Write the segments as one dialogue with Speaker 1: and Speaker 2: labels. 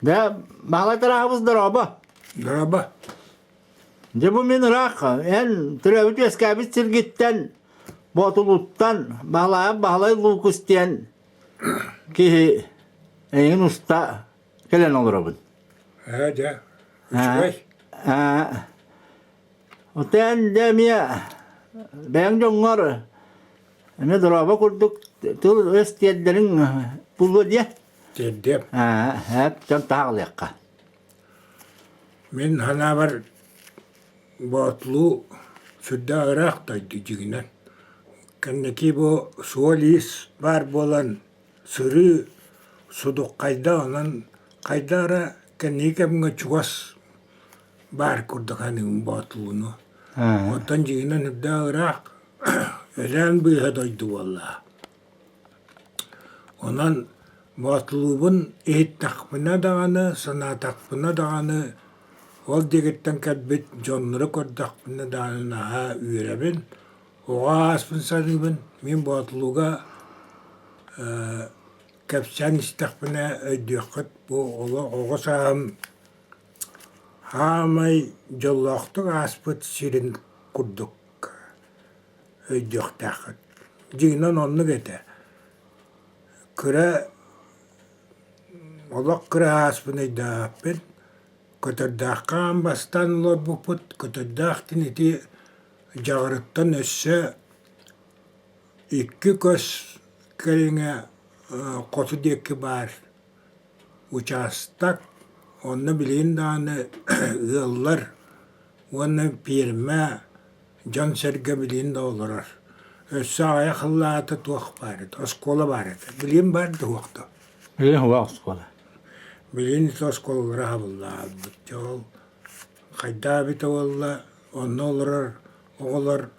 Speaker 1: Дьэ, Баһылай Тарааһабыс дорообо.
Speaker 2: Дорообо.
Speaker 1: Дьэ бу мин ыраах эн төрөөбүт үөскээбит сиргиттэн Боотулуттан Баһылайап Баһылай Луукус диэн киһи эйигин уста кэлэн олоробун.
Speaker 2: Ээ дьэ, үчүгэй.
Speaker 1: Ээ, Оттон дьэ эмиэ бэйэҥ дьоҥҥор эмиэ дорообо курдук тыл-өс тиэрдэриҥ буолуо диэ.
Speaker 2: Тиэрдиэм.
Speaker 1: Ээ, дьон таһаҕалыахха.
Speaker 2: Мин санаабар Боотулуу сүрдээх ыраах дойду дьиҥинэн. Кэнники бу суол-иис баар буолан сырыы судуххайда онон хайдах эрэ кэнники кэмҥэ чугас баар курдук саныыбын Боотулууну. Оттон дьиҥинэн үрдээх ыраах Өлөөн быыһа дойду буолла. Онон Боотулуубун иһиттэхпинэ даҕаны, санаатахпына даҕаны ол диэкиттэн кэлбит дьоннору көрдөхпүнэ даҕаны наһаа үөрэбин, оҕо ааспын саныыбын. Мин Боотулууга кэпсээн истэхпинэ өйдүөххүт бу оҕо сааһым Хаамай дьоллоохтук ааспыт сирин курдук өйдүөхтээххит. Дьиҥинэн оннук этэ. Кыра олох кыра ааспын өйдөөбөппүн. Көтөрдөөххө аан бастаан олорбуппут. Көтөрдөөх диэн ити дьаҕарыттан өссө икки көс кэриҥэ хоту диэки баар Учаастак, онно билигин даҕаны ыаллар уонна пиэрмэ, дьон-сэргэ билигин да олорор. Өссө аҕыйах сыллааҕыта туох баар этэ, оскуола баар этэ. Билигин баар да суох дуо?
Speaker 1: Билигин суох оскуола.
Speaker 2: Билигин ити оскуолалара хабыллаабыт. Дьэ ол хайдах эбитэ буолла, онно олорор оҕолор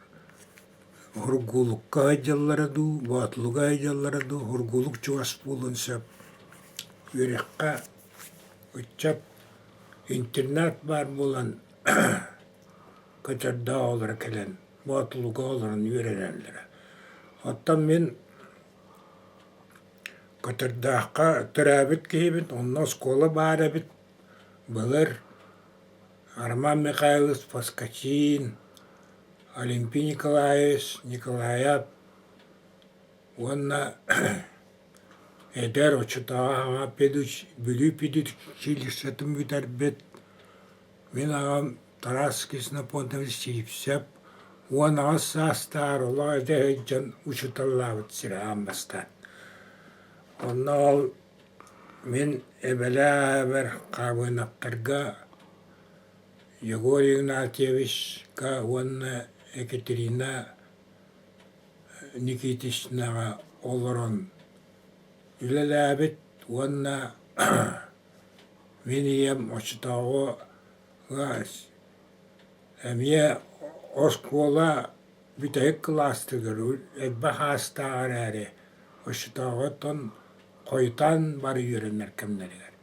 Speaker 2: Ургуулукка сылдьаллара дуу, Боотулуга сылдьаллара дуу, Ургуулук чугас буолуон сөп. Үөрэххэ ыччат интернат баар буолан көтөрдөөх оҕолоро кэлэн Боотулуга олорон үөрэнэллэрэ. Оттон мин Көтөрдөөххө төрөөбүт киһибин, онно оскуола баар эбит. Былыр Роман Михайлович Поскачин, Олимпий Николаевич Николаев уонна эдэр оччотооҕу аҕа Бүлүү педучилищетын бүтэрбит мин аҕам Тарас Ксенофонтович Сивцев 18 саастаах олох эдэр сылдьан учууталлаабыт сирэ аан бастаан. Онно ол мин эбэлээ-эбэр Хаабынаптарга Егор Игнатьевичка уонна Екатерина Никитичнаҕа олорон үлэлээбит уонна мин ийэм оччотооҕу эмиэ оскуола бүтэһик кылаастыгар элбэх аастаах эрээри оччотооҕуттан хойутаан бары үөрэнэр кэмнэригэр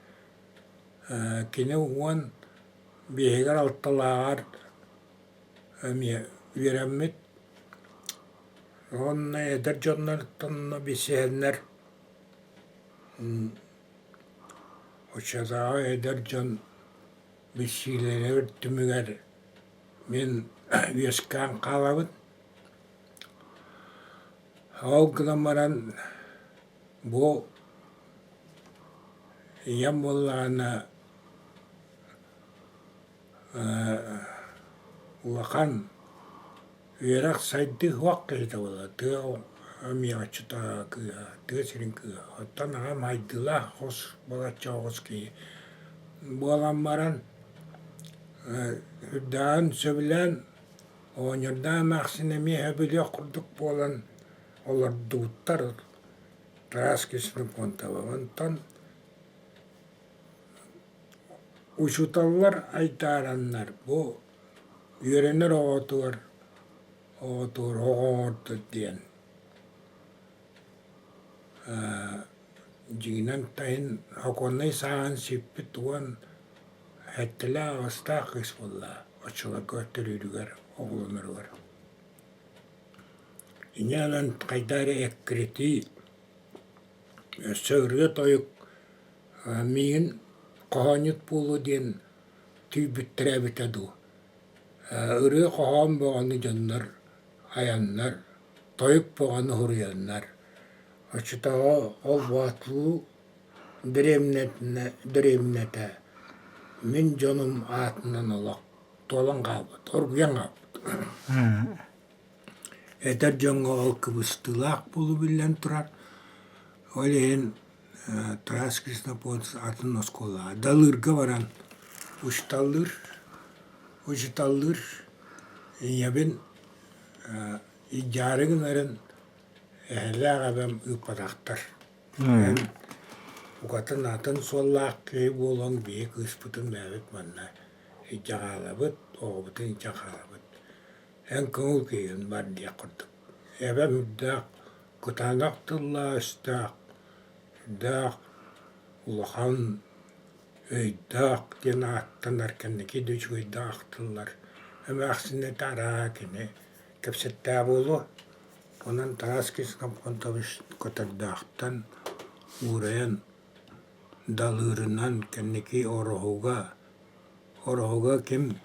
Speaker 2: Кини 15-игэр алталааҕар эмиэ үөрэммит уонна эдэр дьоннортон билсиһэннэр оччотооҕу эдэр дьон билсиилэригэр түмүгэр мин үөскээн хаалабын. Ол гынан баран бу Ийэм буоллаҕына улахан үөрэх сайдыы суох киһитэ буолла тыа эмиэ оччотооҕу кыыһа тыа сирин кыыһа оттон аҕам майгылаах хос балачча оҕус киһи буолан баран үрдээҕин сөбүлээн оҕонньордоох эмээхсин эмиэ сөбүлүөх курдук буолан олордубуттар Тарас Ксенофонтова. Онтон учууталлар айдаараннар бу үөрэнэр оҕотугар оҕотугар оҕо оҥордо диэн дьиҥинэн таһын сокуоннай сааһын сиппит 17-аҕыстаах кыыс буолла оччолорго төрүүрүгэр оҕолоноругар. Инньэ гынан хайдах эрэ эккирэтии, өссө ырыа-тойук миигин хоһоонньут буолуо диэн түүйбүттэрэ эбитэ дуу. Ырыа-хоһоон бөҕөнү дьоннор айаннар, тойук бөҕөнү суруйаннар, оччотооҕу ол Боотулуу дэриэбинэтэ мин дьонум аатынан олох туолан хаалбыт, оргуйан хаалбыт. Эдэр дьоҥҥо ол кыбыстыылаах буолуу биллэн турар. Ол иһин Тарас Ксенофонтович атын оскуолаҕа Далыырга баран учууталлыыр, учууталлыыр ийэбин илдьээри гынарын эһэлээх эбэм ыыппатахтар. Эн букатын атын суоллаах киһи буолан биһи кыыспытын бэйэбит манна илдьэ хаалабыт, оҕобутун илдьэ хаалабыт. Эн көҥүл киһигин бар диэх курдук. Эбэм үрдээх, кытаанах тыллаах-өстөөх, үрдээх, улахан өйдөөх диэн ааттанар кэнники да үчүгэйдик ахтыллар. Эмээхсин этэ араа кини кэпсэттээх буолуо. Онон Тарас Ксенофонтович Көтөрдөөхтөн уурайан далыырынан кэнники Ороһуга Ороһуга ким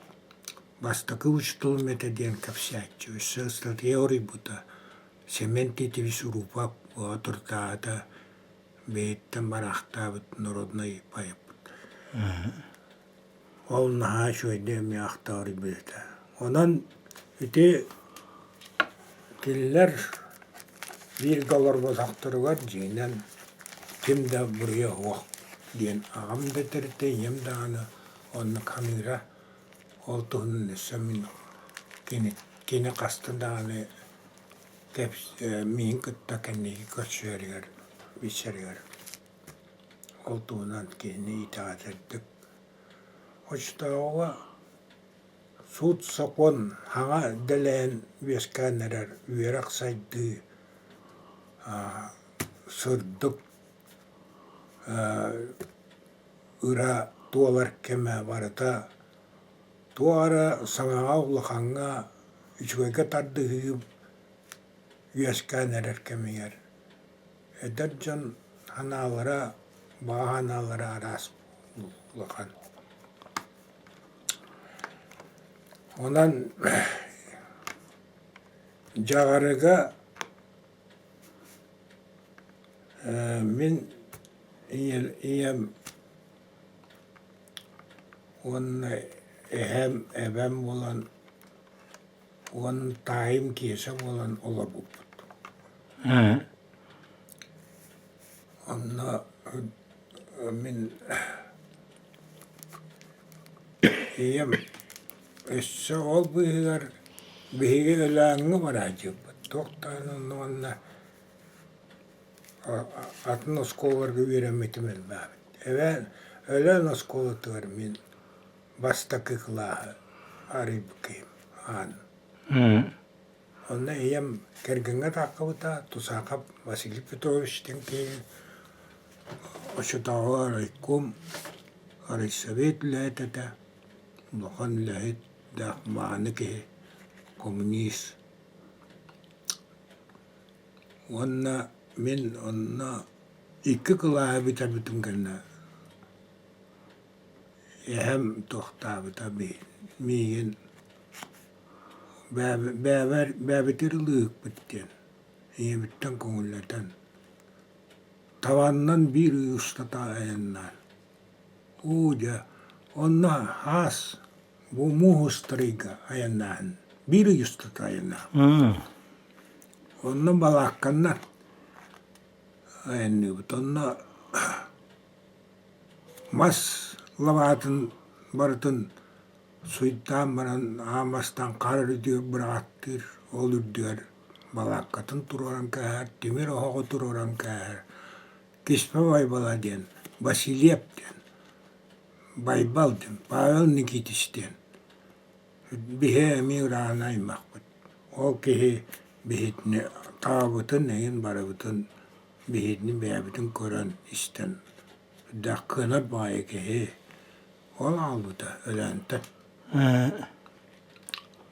Speaker 2: бастакы учууталым этэ диэн кэпсээччи, өссө ыстатыйа уруйбута Семен Титович Урупов боотурдаата бэйиттэн бараахтаабыт народнай поэппыт. Ол наһаа үчүгэйдик эмиэ ахта уруйбут этэ. Онон ити кинилэр бииргэ олорботохторугар дьиҥинэн ким да буруйа суох диэн аҕам да этэртэ, ийэм даҕаны оннук саныыра. Ол туһунан өссө мин кини, кини хаста даҕаны миигин кытта кэнники көрсүһэригэр, билсэригэр ол туһунан кинини итэҕэтэрдик. Оччотооҕуга суут-сокуон хаҥа дэлэйэн үөскээн эрэр үөрэх сайдыы сырдык ыра туолар кэмэ барыта туох эрэ саҥаҕа улахаҥҥа үчүгэйгэ тардыһыы үөскээн эрэр кэмигэр эдэр дьон санаалара баҕа санаалара араас улахан. Онон Дьаҕарыга мин ийэм уонна эһэм, эбэм буолан уонна таайым Киэсэ буолан олорбуппут. Онно мин ийэм өссө ол быыһыгар биһиги Өлөөҥҥө барааччыбыт. Туох даҕаны онно уонна атын оскуолаларга үөрэммитим элбээбит. Эбээн Өлөөн оскуолатыгар мин бастакы кылааһы арыйбыт киһим аан. Онно ийэм кэргэҥҥэ таххыбыта, Тусаахап Василий Петрович диэн киһи оччотооҕу райком, райсовет үлэһит этэ, улахан үлэһит, мааны киһи, коммунист. Уонна мин онно икки кылааһы бүтэрбитим кэннэ эһэм туохтаабыта миигин бэйэбэр бэйэбитигэр ылыыһыкпыт диэн ийэбиттэн көҥүллэтэн табаннан биир ый устата айаннаан уу дьэ онно хаас бу муус устар ыйга айаннааһын биир ый устата айаннааһын онно балаакканнан айанныыбыт онно Мас лабаатын барытын суйдаан баран аан бастаан хаар үрдүгэр быраҕаттыыр, ол үрдүгэр балааккатын туруоран кээһэр, тимир оһоҕу туруоран кээһэр. Киспэ Байбала диэн, Васильев диэн, Байбал диэн, Павел Никитич диэн биһи эмиэ ыраана аймахпыт. Ол киһи биһитини таабытын эҥин барыбытын биһигини бэйэбитин көрөн истэн үрдээх кыанар баҕайы киһи ол аҕалбыта Өлөөнтөн.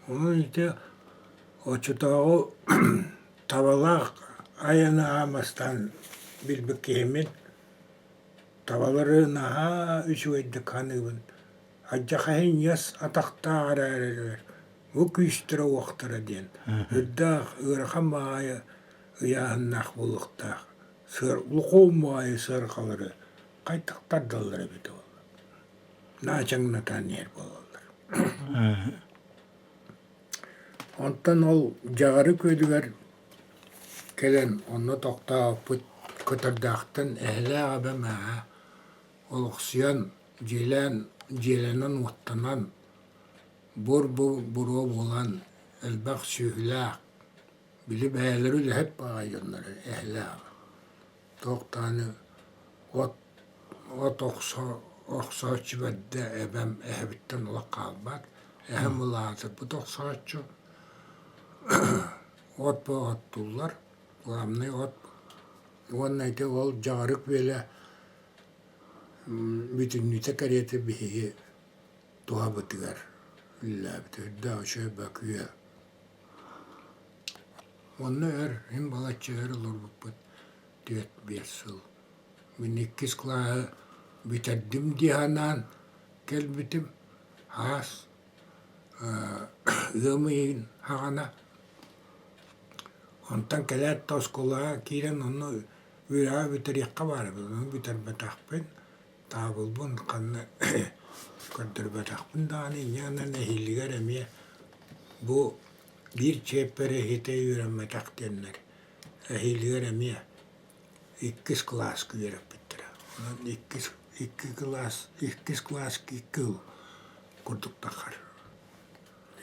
Speaker 2: Онон ити оччотооҕу табалаах айаны аан бастаан билбит киһиммин. Табалары наһаа үчүгэйдик ханыыбын. Алдьархайын ньыас атахтаах эрээрилэр бу күүстэрэ-уохтара диэн үрдээх ыарахан баҕайы ыйааһыннаах буолуохтаах сыар лукуум баҕайы сыарҕалары хайдах тардаллар эбитэ буолла наачаҥнатан иһэр буолаллар Онтон ол Дьаҕары күөлүгэр кэлэн онно тохтообуппут Көтөрдөөхтөн эһэлээх эбэм ааһа олохсуйан дьиэлээн дьиэлэнэн-уоттанан бур-бур буруо буолан элбэх сүөһүлээх били бэйэлэрэ үлэһит баҕайы дьоннор эһэлээх туох даҕаны от от охсо охсооччу бэрдэ эбэм эһэбиттэн олох хаалбат эһэм улаатырбыт охсооччу от оттууллар главный от уонна ити ол дьаҕарык үөлэ бүтүннүүтэ кэриэтэ биһиги туһабытыгар үлэлээбитэ үрдээх үчүгэй бөкүө Онно өр, мин балачча өр олорбуппут 4-5 сыл. Мин иккис кылааһы бүтэрдим дии санаан кэлбитим. Аас ыам ыйын саҕана. Онтон кэлээт да оскуолаҕа киирэн онно үөрэҕи бүтэриэххэ баар эбит, ону бүтэрбэтэхпин. Таабылбын ханна көрдөрбөтөхпүн даҕаны инньэ гынан эһиилигэр эмиэ бу биир чиэппэр иһитэ үөрэммэтэх диэннэр эһиилигэр эмиэ иккис кылааска үөрэппиттэрэ. Онон иккис икки кылаас иккис кылааска икки ыл курдук таххар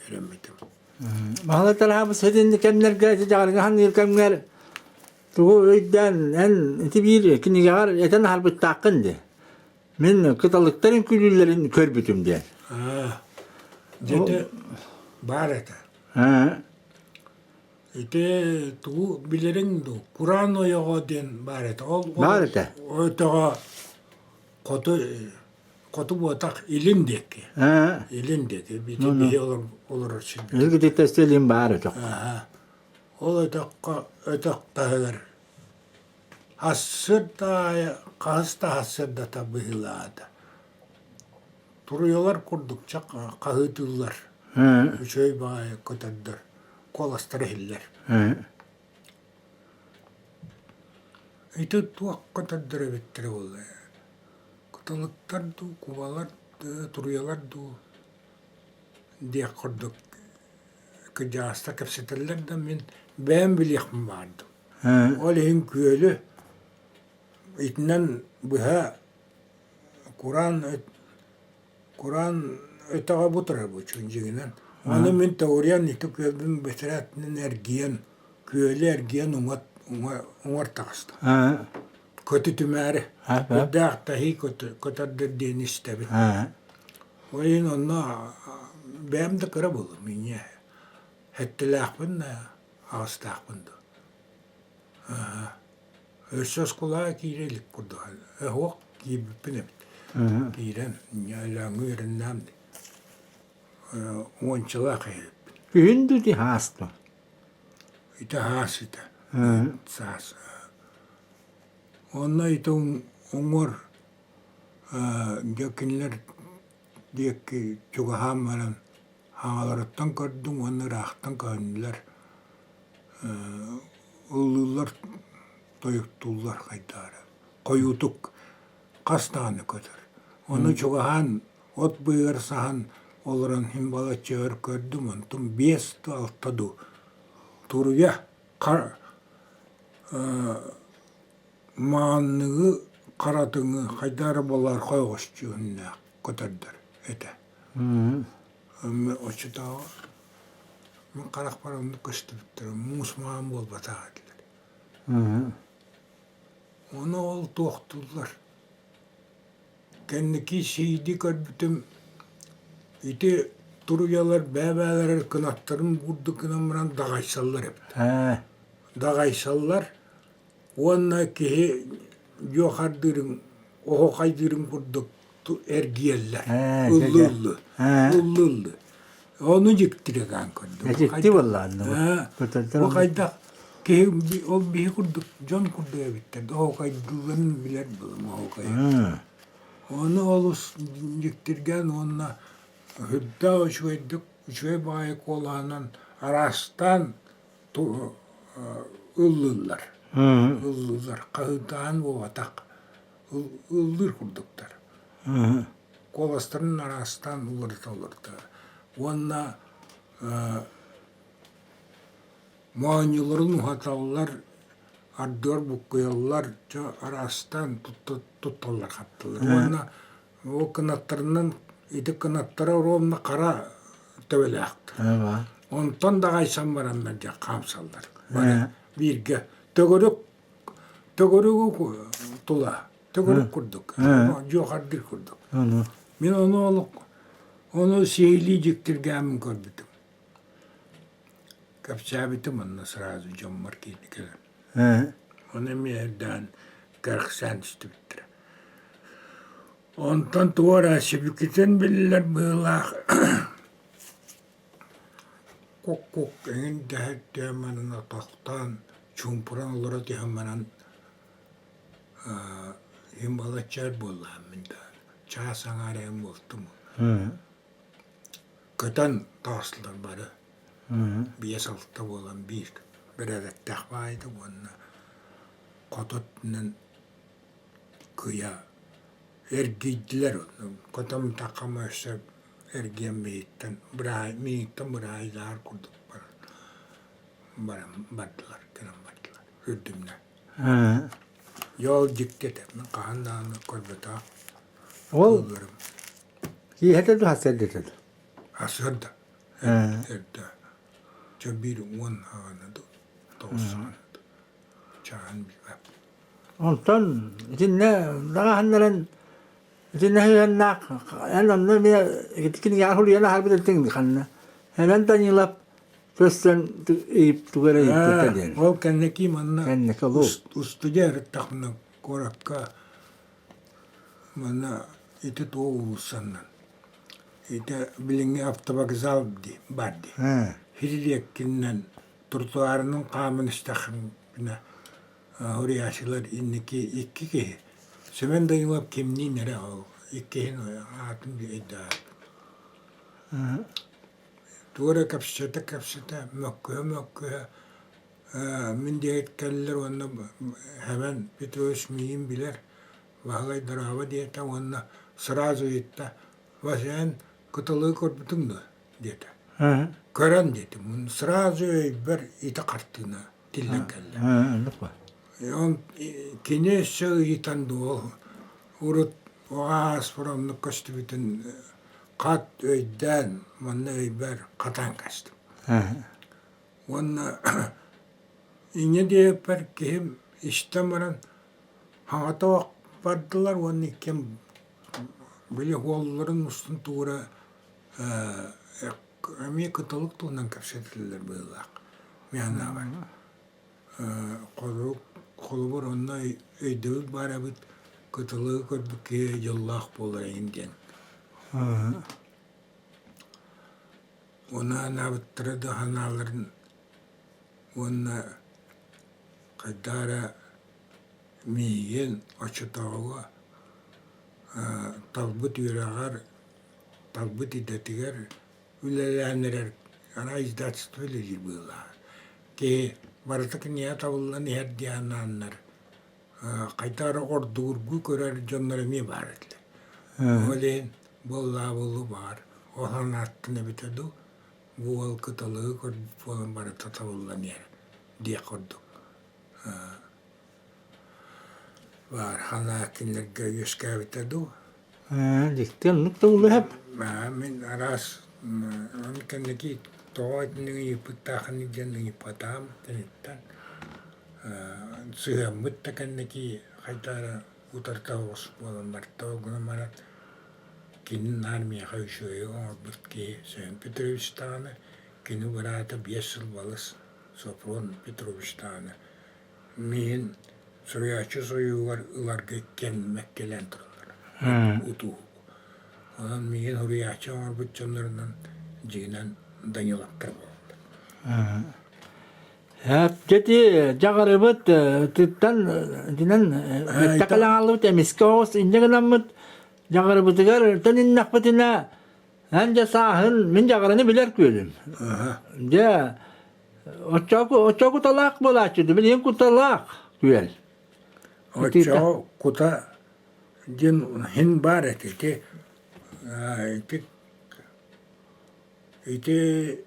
Speaker 2: үөрэммитим.
Speaker 1: Баһылай Тараабыс итинник кэмнэргэ ити дьаҕарга ханыыр кэмҥэр тугу өйдөөн эн ити биир кинигэҕэр этэн аһарбыттааххын дии. Мин кыталыктар үҥкүүлүүллэрин көрбүтүм диэн.
Speaker 2: Аа, дьэ баар этэ. Ити тугу билэриҥ дуу? Кураан ойоҕо диэн баар этэ. Ол
Speaker 1: Баар этэ.
Speaker 2: Өтөҕө хоту хоту буотах илин диэки. Илин диэки. Бити биһи олорор сирбит.
Speaker 1: Илгититтэ илин баар өтөх.
Speaker 2: Ол өтөххө өтөх таһыгар Ассыарда аайы хаһыс да ассыардата быһыылаата. Туруйалар курдук чах хаһыытыыллар, үчүгэй баҕайы көтөрдөр, куоластара иһиллэр. Ити туох көтөрдөр эбиттэрэ буолла? Кыталыктар дуу, кубалар туруйалар дуу диэх курдук кырдьаҕастар кэпсэтэллэр да мин бэйэм билиэхпин баҕардым. Ол иһин күөлү итинэн быһа кураан кураан өтөҕө бу турар бу дьиҥинэн. Аны мин теориян ити күөлбүн бэтэрээтинэн эргийэн күөлү эргийэн уҥа уҥар таҕыстым. Көтүтүмээри. Үрдээх таһыы көтөрдөр диэн истэбин. Ол иһин онно бэйэм да кыра буоллум инньэ. Сэттэлээхпин да аҕыстаахпын дуу. Өссө оскуолаҕа киирэ илик курдук. Суох киирбиппин эбит. Киирэн Өлөөҥҥө үөрэннэҕим дии. Уончалаах эбиппин.
Speaker 1: Күһүн дуу ити саас дуу?
Speaker 2: Ити саас ити. Саас. Онно ити уҥуор дьэ кинилэр диэки чугаһаан баран Аҕаларыттан көрдүм уонна ыраахтан көһүннүлэр, ыллыыллар, тойуктууллар хайдах эрэ. Хойуутук хас даҕаны көтөр. Ону чугаһаан от быыһыгар саһан олорон иһин балачча өр көрдүм, онтум биэс дуу, алта дуу туруйа маанныгы харатыҥы хайдах эрэ буолаархай оҕус дьүһүннээх көтөрдөр этэ. Оччотооҕу мин харахпар оннук көстүбүттэрэ, муус маҥан буолбатах этилэр. Ону ол туохтууллар. Кэнники сиийдии көрбүтүм, ити туруйалар бэйэ-бэйэлэригэр кынаттарын курдук гынан баран даҕайсаллар эбит. Даҕайсаллар уонна киһи дьуохардыырын, оһуохайдыырын курдук эргийэллэр. Ыллы-ыллы. Ыллы-ыллы. Ону дьиктирэгээн көрдүм.
Speaker 1: Дьикти буоллаан.
Speaker 2: Бу хайдах? Киһи ол биһи курдук дьон курдук эбиттэр оһуокайдыылларын билэр буолум оһуокайы. Ону олус дьиктиргээн уонна үрдээх үчүгэйдик үчүгэй баҕайы куолаһынан араастаан ыллыыллар. Ыллыыллар хаһыытаан буолбатах ыллыыр курдуктар. Куоластарын араастаан уларыта уларыта уонна Моонньуларын уһаталлар, ардыгар буккуйаллар, дьэ араастаан тутталлар хапталлар. Уонна ол кынаттарынан ити кынаттара ровно хара төбөлөөхтөр. Онтон даҕайсан бараннар дьэ хаамсаллар. Бары бииргэ төгүрүк төгүрүгү тула төгүрүк курдук дьуохардыыр курдук. Мин ону олох ону сиһилии дьиктиргээммин көрбүтүм. Кэпсээбитим онно сразу дьоммор киирдэ кэлэн. Ону эмиэ эрдээн кэрэхсээн түстүбүттэрэ. Онтон туора сибикитин биллэр быһыылаах кук-кук эҥин дэһэр түһэн баран тохтоон чуумпуран олоро түһэн баран иһин балачча өр буоллаҕым мин даҕаны чаас аҥаара эҥин буолтум. Көтөн таҕыстылар бары 5-6 буолан биир бэрээдэктээх баайда уонна хото өттүнэн кыйа эргийдилэр котом таххам өссө эргийэн миигиттэн быраай миигиттэн быраайдаар курдук баран баран бардылар кэлэн бардылар үрдүмнэ дьэ ол дьикти этэ мин хаһан даҕаны көрбөтөх
Speaker 1: Ол Киэһэтэ да сарсыарда да?
Speaker 2: Сарсыарда. Эрдэ. Чэ биир уон аҕана дуу, тоҕус саҕана дуу. Чааһын билбэт.
Speaker 1: Онтон итиннэ даҕаһыннаран итиннэ сыһыаннаах эн онно эмиэ ити кинигэҕэ суруйан аһарбыт этиҥ ханна Һэмэн Данилов көстөн тугу эрэ ыйыппыта диэн.
Speaker 2: Ол кэнники манна
Speaker 1: Кэнники олуу.
Speaker 2: устудьуон эрдэхпинэ куоракка Манна ити туох уулуссаннан ити билиҥҥи автовокзал дии баар дии. Хилиэккинэн тротуарынан хааман истэхпинэ суруйааччылар инники икки киһи Семен Данилов кимниин эрэ ол иккиһин аатын өйдөөбөппүн. Тугу эрэ кэпсэтэ-кэпсэтэ, мөккүһэ-мөккүһэ Мин диэки кэллилэр уонна Һэмэн Петрович миигин билэр, Баһылай дорообо диэтэ уонна сразу ыйытта: «Вася, эн кытылы көрбүтүҥ дуо?» диэтэ. Көрөн диэтим. Сразу өйбөр ити хартыына тиллэн кэллэ. Кини өссө ыйытан дуо, урут ааспар оннук көстүбүтүн хат өйдөөн, манна өйбөр хатаан кастым. Уонна инньэ диэбиппэр киһим истэн баран хаҥата бардылар уонна иккиэн били уолларын устун туура эмиэ кыталык туһунан кэпсэтэллэр быһыылаах мин санаабар. Холобур онно өйдөбүл баар эбит кыталыгы көрбүт киһи дьоллоох буолар эҥин диэн. Ону анаабыттара да санааларын уонна хайдах эрэ миигин оччотооҕуга талбыт үөрэҕэр, талбыт идэтигэр үлэлээн эрэр арай издательство үлэлиир быһыылааҕа. Киһи барыта киниэхэ табыллан иһэр дии санааннар хайдах эрэ ордугургуу көрөр дьоннор эмиэ баар этилэр. Ол иһин буоллаа буолуо баҕар, ол санааттан эбитэ дуу, бу уол кыталыгы көрбүт буолан барыта табыллан иһэр диэх курдук баар санаа кинилэргэ үөскээбитэ дуу.
Speaker 1: Дьикти оннук да буолуо
Speaker 2: Мин араас ону кэнники тоҕо итинник ыйыппыттаахыный диэн ыйыппатаҕым киниттэн. Сыһыаммыт да кэнники хайдах эрэ утарыта оҕус буолан барда. Ол гынан баран кини наар миэхэ үчүгэйи оҥорбут киһи Семен Петрович даҕаны, кини быраата 5 сыл балыс Софрон Петрович даҕаны миигин суруйааччы суруйуугар ыларга иккиэн мэккэлээн тураллар утуу. Онон миигин суруйааччы оҥорбут дьоннорунан дьиҥинэн Даниловтар буолаллар.
Speaker 1: Дьэти дьаҕарыбыт тыттан итинэн бэттэх кэлэн эмискэ оҕус инньэ гынаммыт дьаҕарыбытыгар төнүннэхпитинэ эн дьэ сааһын мин дьаҕарыны билэр күөлүм. Дьэ оччоку оччо куталаах буолааччы билигин куталаах күөл.
Speaker 2: Оччоҕо кута диэн иһин баар этэ ити ити Ити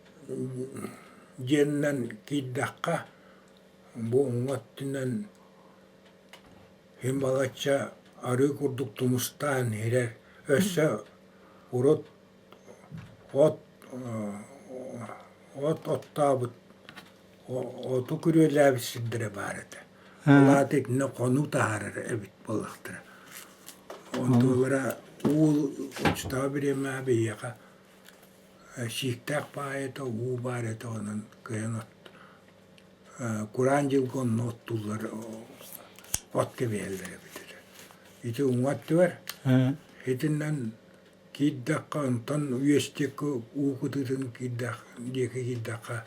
Speaker 2: дьиэннэн киирдэххэ, бу уҥа өттүнэн иһин балачча арыы курдук тумустаан иһэр. Өссө урут от от оттообут оту күрүөлээбит сирдэрэ баар этэ. Ол аата итиннэ хонуу таһаарар эбит буоллахтара. Онтулара уу оччотооҕу бириэмэҕэ биһиэхэ Сииктээх баайыта, уу баар этэ, онон кыайан от кураан дьылга онно оттууллар от кэбиһэллэр эбит этэ. Ити уҥа өттүгэр итинэн киирдэххэ онтон үөс диэки уу кытыытын киирдэх диэки киирдэххэ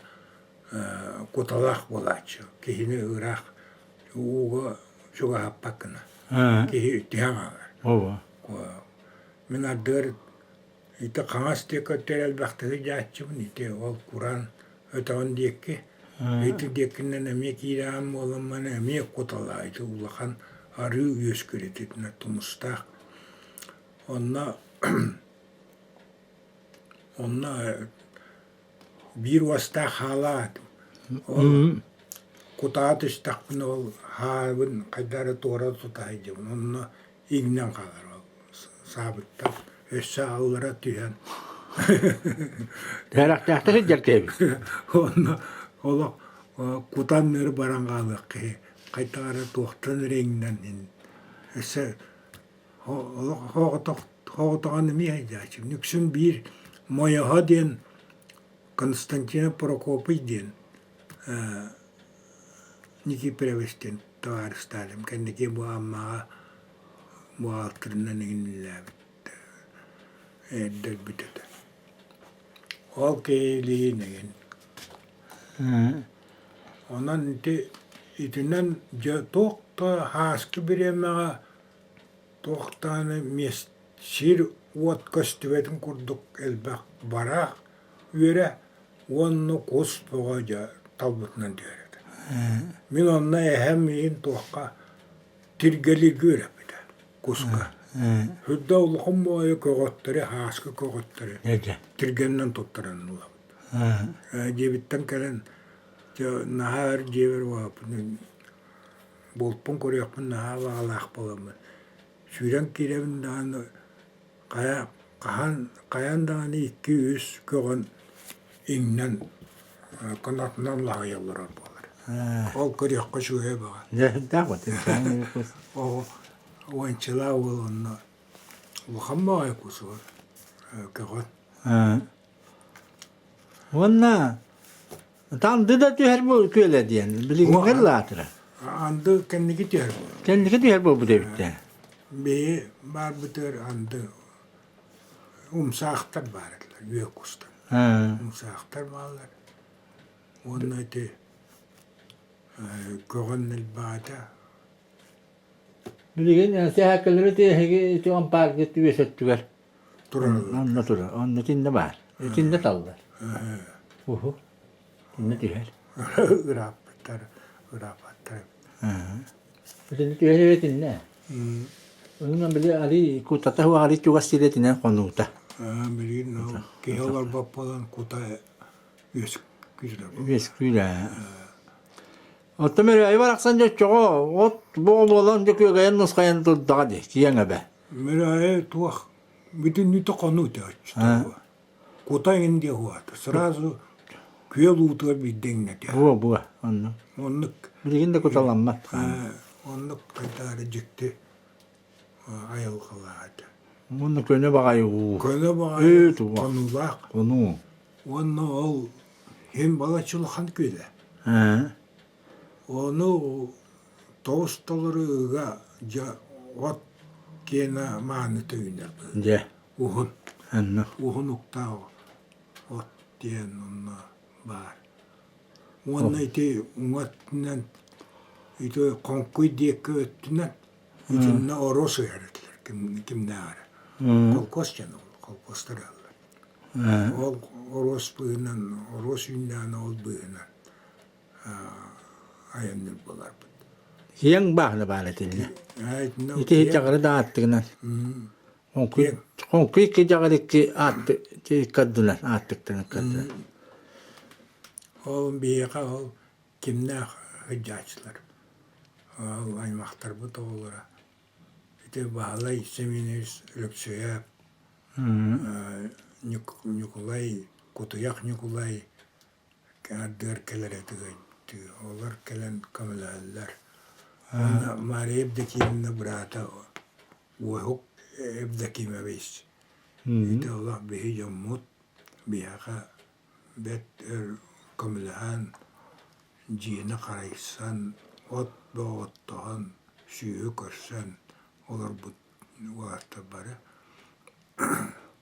Speaker 2: куталаах буолааччы киһини ыраах ууга чугаһаппат гына киһи түһэн хаалар. Мин ардыгар Ити хаҥас диэки өттүгэр элбэхтик сылдьааччыбын, ити ол кураан өтөҕүн диэки. Ити диэкинэн эмиэ киирэҕин буоламмын эмиэ куталаа ити улахан арыы үөскүүр итиннэ тумустаах. Онно онно биир уостаах хаалаат ол кутаа түстэхпинэ ол хаабын хайдах эрэ туора тута сылдьабын онно иҥнэн хаалар ол саабыттан өссө аллара түһэн
Speaker 1: Үөрэхтээхтэр сылдьар киһибит.
Speaker 2: Онно олох кутан өр баран хаалыах киһи хайдах эрэ туохтан эрэ иҥнэн өссө олох хоҕотоҕон эмиэ сылдьааччыбын. Үксүн биир Мойоһо диэн Константин Прокопий диэн Никифорович диэн табаарыстаатым. Кэнники бу Аммаҕа буҕаалтырынан иҥниллээбит эрдэрбит этэ. Ол киһилиин эҥин. Онон ити итинэн дьэ туох да һааскы бириэмэҕэ туох даҕаны миэс сир уот көстүбэтин курдук элбэх бараах үөрэ уонна кус бөҕө дьэ талбытынан түһэр этэ. Мин онно эһэм миигин туохха тиргэлииргэ үөрэппитэ куска. Үрдэ улахан буойа көҕөттөрү, һааскы көҕөттөрү тиргэннэн туттаран ылабыт. Дьиэбиттэн кэлэн дьэ наһаа өр дьиэбэр уһаппын булпун көрүөхпүн наһаа баҕалаах буоламмын сүүрэн киирэбин даҕаны Хайа хаһан хайаан даҕаны икки-үс көҕөн иҥнэн конотунан лаһыйа олорор буолар. Ол көрүөххэ үчүгэй баҕа.
Speaker 1: Дьэ
Speaker 2: Оҕо уончалаах уол онно улахан баҕайы кусуор көҕөн.
Speaker 1: Уонна Анды да түһэр бу күөлэ диэн билигин лаатыра.
Speaker 2: Анды кэнники түһэр буолар.
Speaker 1: Кэнники түһэр буолбут эбиттэ.
Speaker 2: Биһи баарбытыгар анды умсаахтар баар этилэр, үө кустар. Умсаахтар бааллар. Уонна ити көҕөн элбээтэ.
Speaker 1: Билигин сэһээккэлэри тиэһиги ити ампаарга түбэс өттүгэр
Speaker 2: Тураллар.
Speaker 1: Онно турар. Онно итиннэ баар. Итиннэ таллар. Уһу. Итиннэ түһэр.
Speaker 2: Ырааппыттар, ырааппаттар.
Speaker 1: Итиннэ түһэр итиннэ. Онон били али кутата хуари чугас сирэтинэн хонуута.
Speaker 2: Билигин киһи олорбот буолан кута үөскүүр.
Speaker 1: Үөскүүр Оттон Мөрөөйү барахсан дьэ оччоҕо от буол буолан дьэ күөгэйэн нусхайан турдаҕа дии киэҥ эбэ.
Speaker 2: Мөрөөйү туох бүтүннүүтэ хонуу этэ оччотооҕу. Кута иҥин диэ уһаата. Сразу күөл уутугар биирдэ иҥнэтэ.
Speaker 1: Буо буо оннук.
Speaker 2: Оннук.
Speaker 1: Билигин да куталаммат.
Speaker 2: Оннук хайдаары дьикти айылҕалаах этэ.
Speaker 1: Уонна көнө баҕайы уу.
Speaker 2: Көнө баҕайы хонуулаах.
Speaker 1: Хонуу.
Speaker 2: Уонна ол иһин балачча улахан күөлэ. Ону тоҕус толору ыга дьэ от киэнэ мааныта үүнэр
Speaker 1: Дьэ.
Speaker 2: Уһун.
Speaker 1: Онно.
Speaker 2: Уһун уктаах от диэн онно баар. Уонна ити уҥа өттүнэн ити Хоҥкуй диэки өттүнэн итиннэ оруос ыһар этилэр кимнээх эрэ. Холкуос дьон ол, холкуостар ыаллар. Ол оруос быыһынан, оруос үүннэҕинэ ол быыһынан айанныыр буоларбыт.
Speaker 1: Киэҥ бааһына баар этиннэ. Ити дьаҕары да ааттыгынан. Хоҥкуй икки дьаҕар икки аатты иккардынан ааттыктан иккардынан.
Speaker 2: Ол биһиэхэ ол кимнээх сылдьааччылар ол аймахтарбыт оҕолоро ити Баһылай Семенович Өлөксөйөөп Ньукулай Кутуйах Ньукулай ардыгар кэлэр этигэй олор кэлэн көмөлөһөллөр уонна Мария Евдокимовна быраата Уоһук Евдокимович ити олох биһи дьоммут биһиэхэ бэрт өр көмөлөһөн дьиэни харайсан от бөҕө оттоһон сүөһү көрсөн олорбут уолаттар бары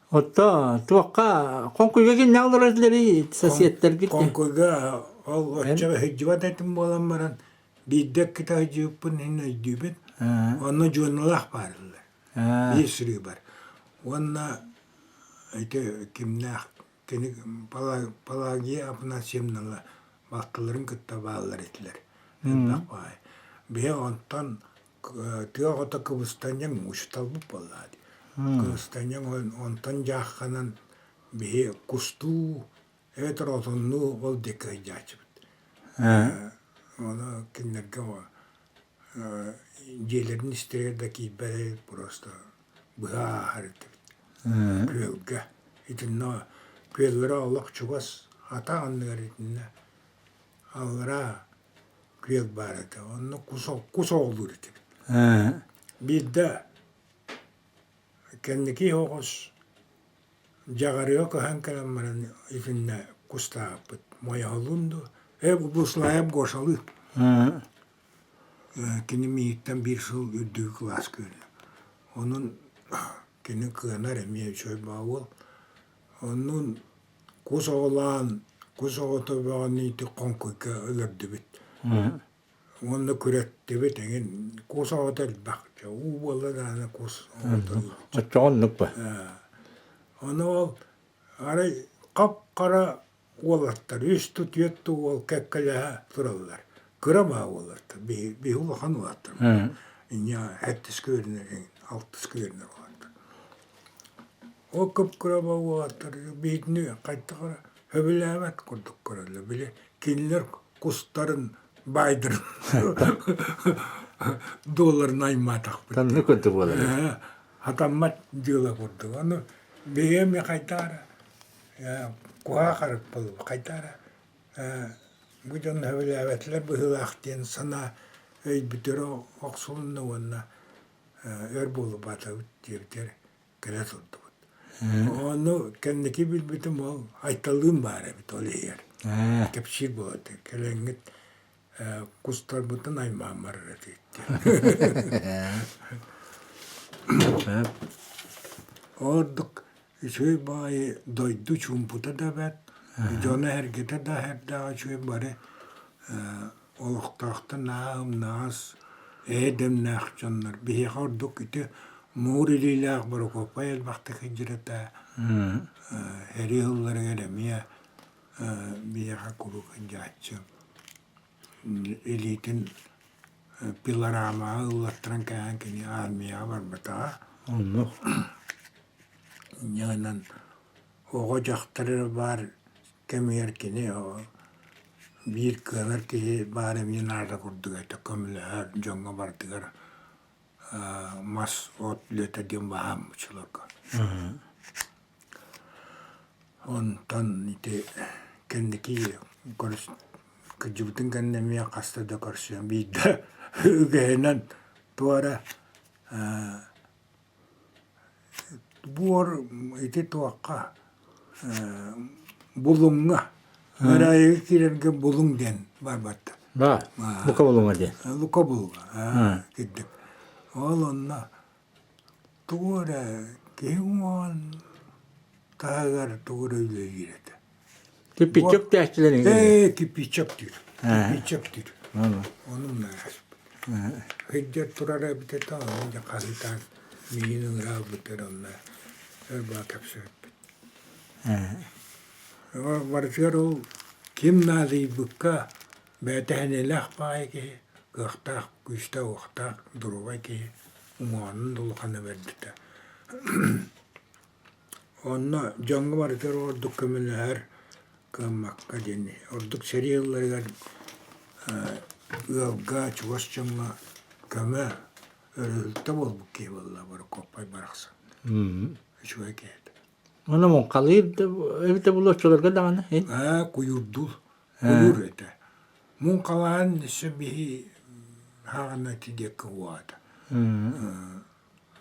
Speaker 1: Отто туохха Хоҥкуйга кимнээх олорор этилэрий соседтаргыт
Speaker 2: Хоҥкуйга ол оччо сылдьыбат этим буолан баран биирдэ иккитэ сылдьыбыппын иһин өйдүүбүн. Онно дьуоналаах баарыллар. Биир сырыы бар. Уонна ити кимнээх кини Палагия Афанасьевнала балтыларын кытта бааллар этилэр. Элбэх баай. Биһи онтон тыа оҕото кыбыстанньаҥ учууталбыт буоллаа дии. Кыбыстанньаҥ онтон дьаахханан биһи кустуу эбэтэр отоннуу ол диэки сылдьааччыбыт. Ону кинилэргэ дьиэлэрин истэригэр да киирбэт просто быһа ааһар этибит. Күөлгэ. Итиннэ күөллэрэ олох чугас атах анныгар итиннэ аллараа күөл баар этэ. Онно кус, кус оҕолуур этибит. Биирдэ кэнники оҕус дьаҕарыга көһөн кэлэн баран итиннэ кустаабыппыт. Мойоһолуун дуо? Э, Буслаев Гошалыы. Кини миигиттэн биир сыл үрдүкү кылааска үөрэнэр. Онон кини кыанар эмиэ үчүгэй баҕа уол. Оннун Кус оҕолоон, кус оҕото бөҕөнү ити хоҥкуйга өлөрдүбүт. Уонна күрэттибит эҥин. Кус оҕото элбэх. Дьэ уу буолла даҕаны кус оҕото.
Speaker 1: Оччоҕо оннук ба.
Speaker 2: Ону ол арай хап-хара уолаттар үс ту түөрт ту уол кэккэлэһэ тураллар. Кыра баа уолаттар, биһи улахан уолаттар. Инньэ сэттискэ үөрэнэр, алтыска үөрэнэр уолаттар. Ол кып-кыра уолаттар биһигини хайдах эрэ сөбүлээбэт курдук көрөллөр. Били кинилэр кустарын баайдарын долларын аймаатахпыт.
Speaker 1: Танны курдук буолар.
Speaker 2: Хатаммат дьыала курдук. Ону биһиги эмиэ хайдах эрэ куһаҕан харык буолла хайдах эрэ бу дьон сөбүлээбэтилэр быһыылаах диэн санаа өйбүтүгэр охсулунна уонна өр буолбатыбыт диэбитигэр кэлэ сылдьыбыт. Ону кэнники билбитим ол Айталыын баар эбит ол иһигэр. Кэпсиир буолар кэлэҥҥит кустарбытын аймаан барар этигит диэн. Ордук үчүгэй баҕайы дойду чуумпута да бэрт, дьоно-сэргэтэ да эрдээх үчүгэй бары Олохтоохтор наһаа ымнаҕас, эйэ-дэмнээх дьоннор. Биһиэхэ ордук ити муур илиилээх Борокуоппай элбэхтик сылдьар этэ. Сэрии сылларыгар эмиэ биһиэхэ куруук сылдьааччы. Илиитин пилорамаҕа ыллаттаран кээһэн кини армияҕа барбатаҕа.
Speaker 1: Оннук.
Speaker 2: Инньэ гынан оҕо-дьахтар эрэ баар кэмигэр кини биир кыанар киһи баар эмиэ наада курдук этэ көмөлөһөр дьоҥҥо барытыгар мас от үлэтэ диэн баһаам оччолорго онтон ити кэнники кырдьыбытын кэннэ эмиэ хаста да көрсүөм биирдэ үгэһинэн туора Буор ити туохха Булуҥҥа Мыраайыга киирэргэ Булуҥ диэн барбаттар.
Speaker 1: Да, Лука Булуҥа диэн.
Speaker 2: Лука Булуҥа кирдик. Ол онно тугу эрэ киһи уҥуоҕун таһыгар тугу эрэ үлэлиир этэ.
Speaker 1: Кирпиччик тээччилэр
Speaker 2: Ээ, кирпиччик диир. Кирпиччик диир. Ону Сылдьар турара эбитэ да, ону дьэ хаһыытаан миигин ыҥыраабыттар онно өр баа кэпсэппит. Барытыгар ол ким наадыйбыкка бэйэтэ сэнэлээх баҕайы киһи, кыахтаах, күүстээх-уохтаах, доруобай киһи уҥуоҕунан да улахана бэрдитэ. Онно дьоҥҥо барытыгар ордук көмөлөһөр кыаммакка диэн ордук сэрии ылларыгар ыалга, чугас дьоҥҥо көмө, өрүһүлтэ буолбут киһи буолла Борокуоппай барахсан. Үчүгэй киһи этэ.
Speaker 1: Уонна муҥхалыыр да эбитэ буолуо оччолорго даҕаны
Speaker 2: Ээ, куйуурдуур, куйуур этэ. Муҥхалаан өссө биһи хаҕана ити диэки уоата.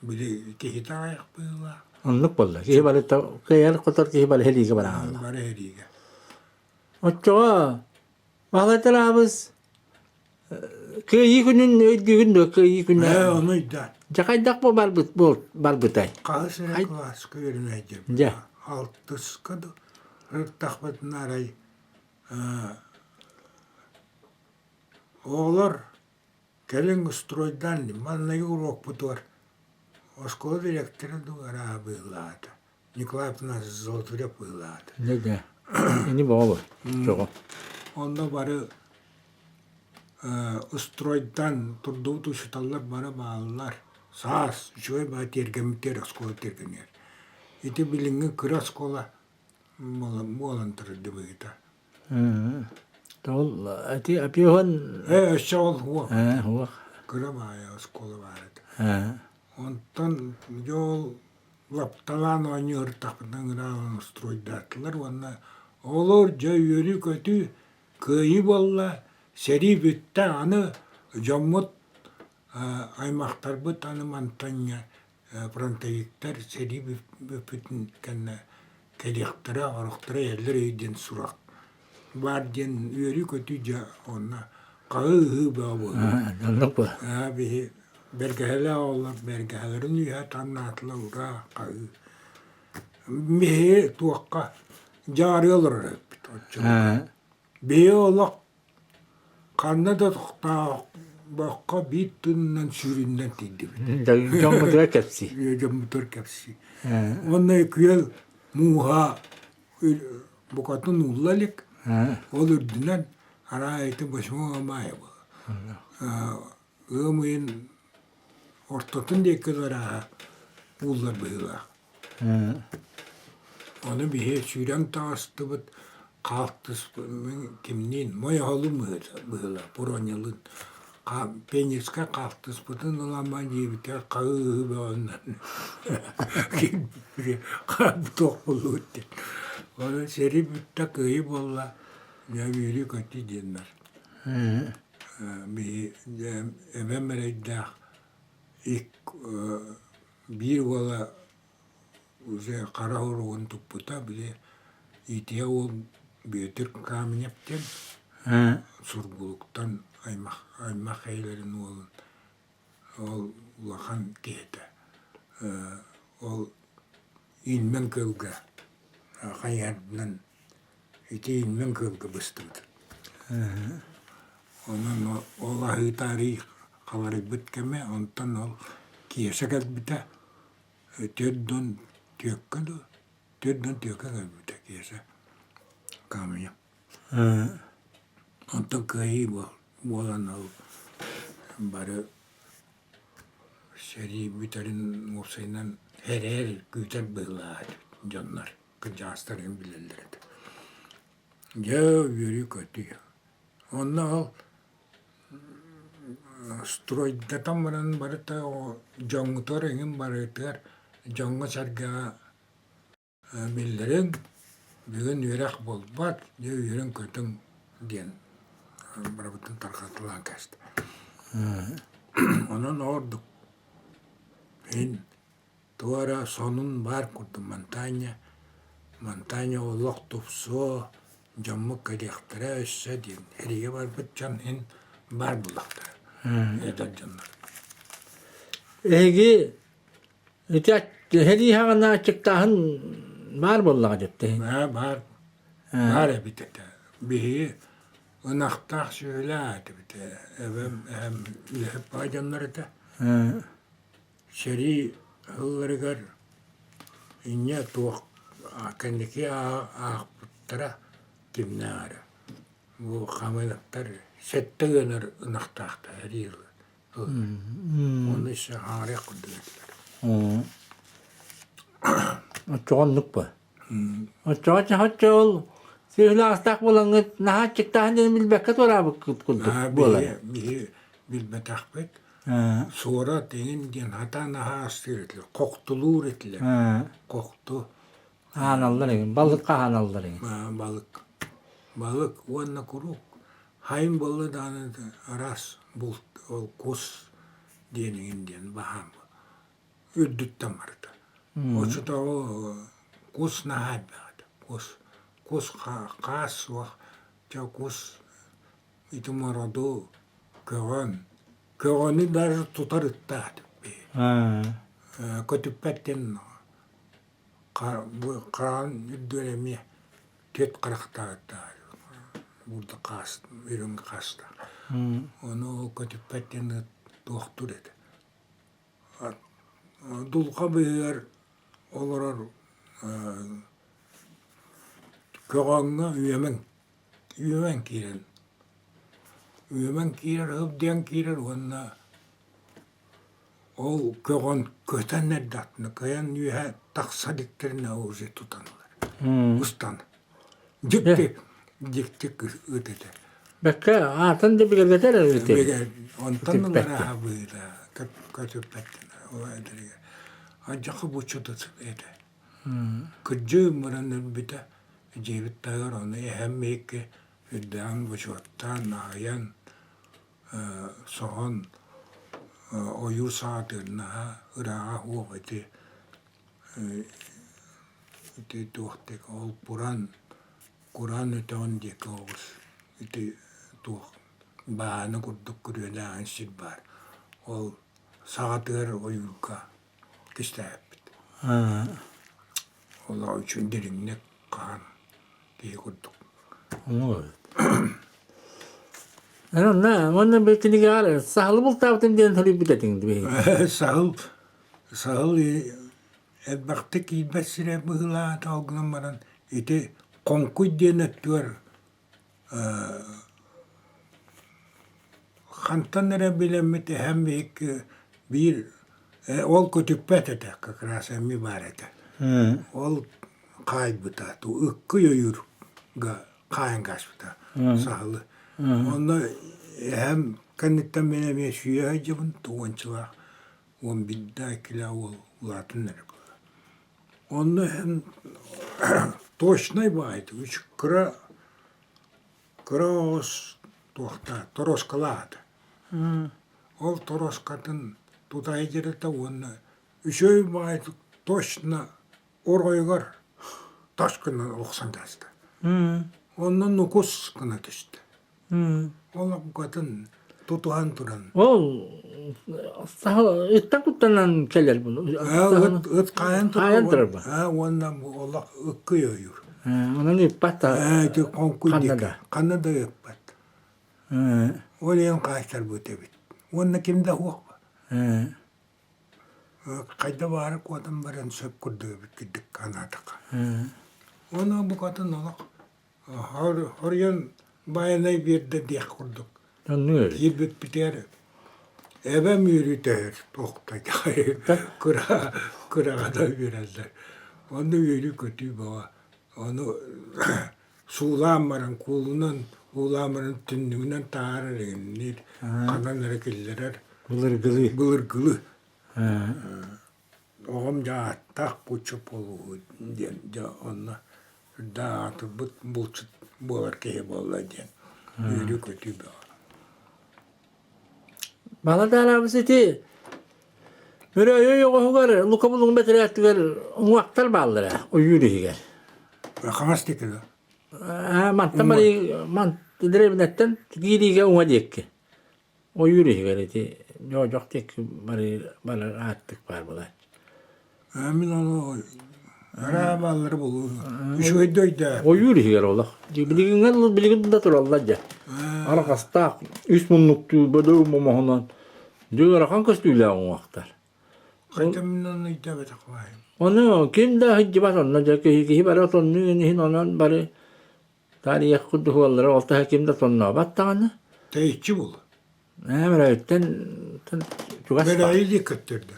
Speaker 2: Били киһитэ аҕыйах быһыылаах.
Speaker 1: Оннук буолла. Киһи барыта кыайар-хотор киһи бары сэриигэ бараалла.
Speaker 2: Бары сэриигэ.
Speaker 1: Оччоҕо Баһылай Кыайыы күнүн өйдүүгүн дуо? Кыайыы күнэ.
Speaker 2: Ээ, ону өйдөөн.
Speaker 1: Дьэ хайдах бу барбыт буол барбытай?
Speaker 2: Хаһыс эрэ кылааска үөрэнээччим.
Speaker 1: Дьэ.
Speaker 2: Алтыска да ырыттахпытына арай оҕолор Кэлин стройдаан маҥнайгы уруокпутугар оскуола дириэктэрэ дуу арааһа быһыылаата, Николай Афанасьевич Золотарев быһыылаата.
Speaker 1: Дьэ дьэ, ини боҕо чоҕо.
Speaker 2: Онно бары стройдаан турдубут учууталлар бары бааллар. Саас үчүгэй баҕа тиэргэммитигэр оскуола тиэргэнигэр. Ити билиҥҥи кыра оскуола буолан турар быһыыта.
Speaker 1: Ол ити апиоһун
Speaker 2: Ээ, өссө ол уох.
Speaker 1: Ээ, уох.
Speaker 2: Кыра баайа оскуола баар этэ.
Speaker 1: Ээ.
Speaker 2: Онтон дьэ ол лапталаан оонньуу ырыттахпытына ыҥыраалан устуруойдаатылар уонна оҕолор дьэ үөрүү-көтүү кыайыы буолла, сэрии бүттэ, аны дьоммут аймахтарбыт аны мантан фронтовиктар сэрии бүппүтүн кэннэ кэлиэхтэрэ, орохторо иһэллэр үһү диэн сурах баар диэн үөрүү-көтүү дьэ онно хаһыы-ыһыы бөҕө буолла.
Speaker 1: Оннук буо.
Speaker 2: Биһи бэргэһэлээх оҕолор бэргэһэлэрин үөһэ таҥнаатылар ураа хаһыы. Биһи туохха дьаарыа олорор эбиппит оччолорго. Биһи олох Ханна да тохтообокко биир тыынынан сүүрүннэн тиийдибит.
Speaker 1: Дьоммутугар кэпсии.
Speaker 2: Дьоммутугар кэпсии. Уонна күөл мууһа букатын уулла илик. Ол үрдүнэн араа ити восьмого мая была. Ыам ыйын ортотун диэки арааһа ууллар быһыылаах. Ону биһи сүүрэн таҕыстыбыт, хаалтыспын кимниин, Мойоһолун быһыылаах, Пуронялыын пионерскай хаалтыспытын ыламман дьиэбитигэр хаһыы-ыһыы бөҕөннөн туох буоллубут диэн. Ону сэрии бүттэ, кыайыы буолла, дьэ үөрүү-көтүү диэннэр. Биһи эбэм эрэйдээх биир уола уже хара уругун туппута, били иитиһэ уол Бүөтүр Каменев диэн Сургуулуктан аймах аймах эйэлэрин уолун ол улахан киһитэ ол Иинмэн кыылга хайыһарынан ити Иинмэн кыылга быстыбыт. Онон ол аһыыта арыый халарыйбыт кэмэ, онтон ол Киэсэ кэлбитэ, түөрт уон түөккэ дуу, 44 түөккэ кэлбитэ Киэсэ Каменев. Онтон кыайыы буолан ол бары сэрии бүтэрин уопсайынан эрээр күүтэр быһыылаах дьоннор кырдьаҕастар билэллэр этэ. Дьэ үөрүү-көтүү. Онно ол стройдатан баран барыта дьоҥҥутугар эҥин барытыгар дьоҥҥо-сэргэҕэ биллэриҥ, бүгүн үөрэх буолбат, дьэ үөрүҥ-көтүҥ диэн барыбытын тарҕатылаан кээстэ. Онон ордук мин Туох эрэ сонун баар курдук Монтанья, Монтанья олох тупсуо, дьоммут кэлиэхтэрэ өссө диэн эригэ барбыт дьон иһин баар буоллахтара эдэр дьоннор.
Speaker 1: Эһиги ити сэрии саҕана аччыктааһын баар буоллаҕа дьэттэ.
Speaker 2: Баар, баар. Баар эбит этэ. Биһиги ынахтаах сүөһүлээх этибит. Эбэм, эһэм үлэһит баҕа дьоннор этэ. Сэрии сылларыгар инньэ туох кэнники аахпыттара кимнээх эрэ. Бу Хамыйаттар сэттэ ыанар ынахтаахтар эрии Ону өссө аҥарыах курдук этилэр.
Speaker 1: Оччоҕо оннук ба. Оччоҕо чахаччы ол сүөһүлээх буолаҥҥыт наһаа аччыктааһын диэн билбэккэ туораабыккыт курдук буолар.
Speaker 2: Биһи билбэтэхпит. Суора тиҥин диэн хатаан наһаа астыыр этилэр. Хохтулуур этилэр. Хохту.
Speaker 1: Ааналлар эҥин, балык хаһааналлар эҥин.
Speaker 2: Балык. Балык уонна куруук Хайын буолла даҕаны араас булт ол кус диэн иҥин диэн баһаам үрдүттэн барыта. Оччотооҕу кус наһаа элбэх этэ. Кус кус хаас суох дьэ кус ити мороду көҕөн көҕөнү даже тутар ыттаах көтүппэт диэн Хараҕын үрдүгэр эмиэ түөрт харахтаах буурда хаас үрүҥ хаастаах. Ону ол көтүппэт диэн туохтуур этэ. Дулҕа быыһыгар олорор көҕөҥҥө үөмэҥ үөмэн киирэн үөмэн киирэр сылдьан киирэр уонна Ол көҕөн көтөн эрдэхтэринэ кыайан үөһэ тахса иликтэринэ уже тутан ылар. Устан. Дьикти, дьикти ыт этэ.
Speaker 1: Бэккэ аатын да бигэргэтэр эбит.
Speaker 2: Онтон ылар быыла көтүппэттэн Адьаха буччут этэ. Кырдьыы мыран өлбүтэ дьиэбит таһыгар ону эһэм миикки үрдээн бочуоттаан аһыйан соһон ойуур саҕатыгар наһаа ырааҕа суох ити ити туох диэки ол кураан кураан өтөҕүн диэки оҕус ити туох бааны курдук күрүөлээҕин сир баар ол саҕатыгар ойуурга кистээбиппит олох үчүгэй дириҥник хаһан киһи курдук.
Speaker 1: Онно уонна бу кинигэҕэр саһылы бултаабытым диэн суруйбут этиҥ дии.
Speaker 2: Саһыл саһыл элбэхтик киирбэт сирэ быһыылаата ол гынан баран ити хоҥкуй диэн өттүгэр Хантан эрэ билэммит эһэм биһикки биир ол көтүппэт этэ как раз эмиэ баар этэ. Ол хаайбыта ыккый ойуурга хаайан кааспыта саһылы. Онно эһэм кэнниттэн мин эмиэ сүүйэ сылдьабын уончалаах уон биирдээх иккилээх уол улаатан эрэ буолла. Онно эһэм точнай баайдык кыра Кыра оҕус туохтаах торуоскалаах этэ. Ол торуоскатын тута дьарыта уонна үчүгэй баҕайытык точно оройугар тас гына охсон таҕыста. Онно нукус гына түстэ. Ол букатын тутуһан туран.
Speaker 1: Ол ыттан куттанан кэлэр буну.
Speaker 2: Ыт ыт хаайан
Speaker 1: турар.
Speaker 2: Аа уонна олох ыккый ойуур.
Speaker 1: Онон ыппат да.
Speaker 2: Ээ ити хоҥкуй диэки ханна да ыппат. Ол иһин хаайтарбыт эбит. Уонна ким да суох. Хайда баара куотан баран сөп курдук эбит кирдик ханаатахха. Уонна букатын олох Хоруйан байанай биэрдэ диэх курдук. Киирбиппитигэр эбэм үөрүүтэ тохтой кыра кыраҕа да үөрэллэр. Онно үөрүү-көтүү бөҕө. Ону суулаан баран куулунан уулаан баран түннүгүнэн таһаарар эҥинниир, ханан эрэ киллэрэр.
Speaker 1: Былыргылыы.
Speaker 2: Былыргылыы. Оҕом дьэ ааттаах булчут буолууһу диэн дьэ онно үрдээх аатырбыт булчут буолар киһи буолла диэн үөрүү-көтүү бөҕө.
Speaker 1: Балатараабыс ити Өрөөйө ойоҕоһугар Лука Булуҥ бэтэрээттигэр уҥуохтар бааллара ойуур иһигэр.
Speaker 2: Хаҥас диэки дуо?
Speaker 1: Мантан барыы ман дэриэбинэттэн киириигэ уҥа диэки. Ойуур иһигэр ити ньоодьох диэки барыы барар ааттык баар буолааччы.
Speaker 2: Мин ону Араабаллары булуу. Үчүгэй дойду.
Speaker 1: Ойуур иһигэр олох. Билигин билигин да тураллар дьэ. Арҕастаах үс муннуктуу бөдөҥ момоһунан дьэ ыарахан көстүүлээх уҥуохтар.
Speaker 2: Хантан өйдөөбөтөх баайым.
Speaker 1: Ону ким да сылдьыбат онно дьэ киһи киһи бары отоннуу иһин онон бары таарыйах курдук уоллара ол таһа ким да тоннообот даҕаны.
Speaker 2: Тэйиччи буол.
Speaker 1: Ээ Мөрөйүттэн чугас
Speaker 2: Мөрөйү диэки көттөрдө.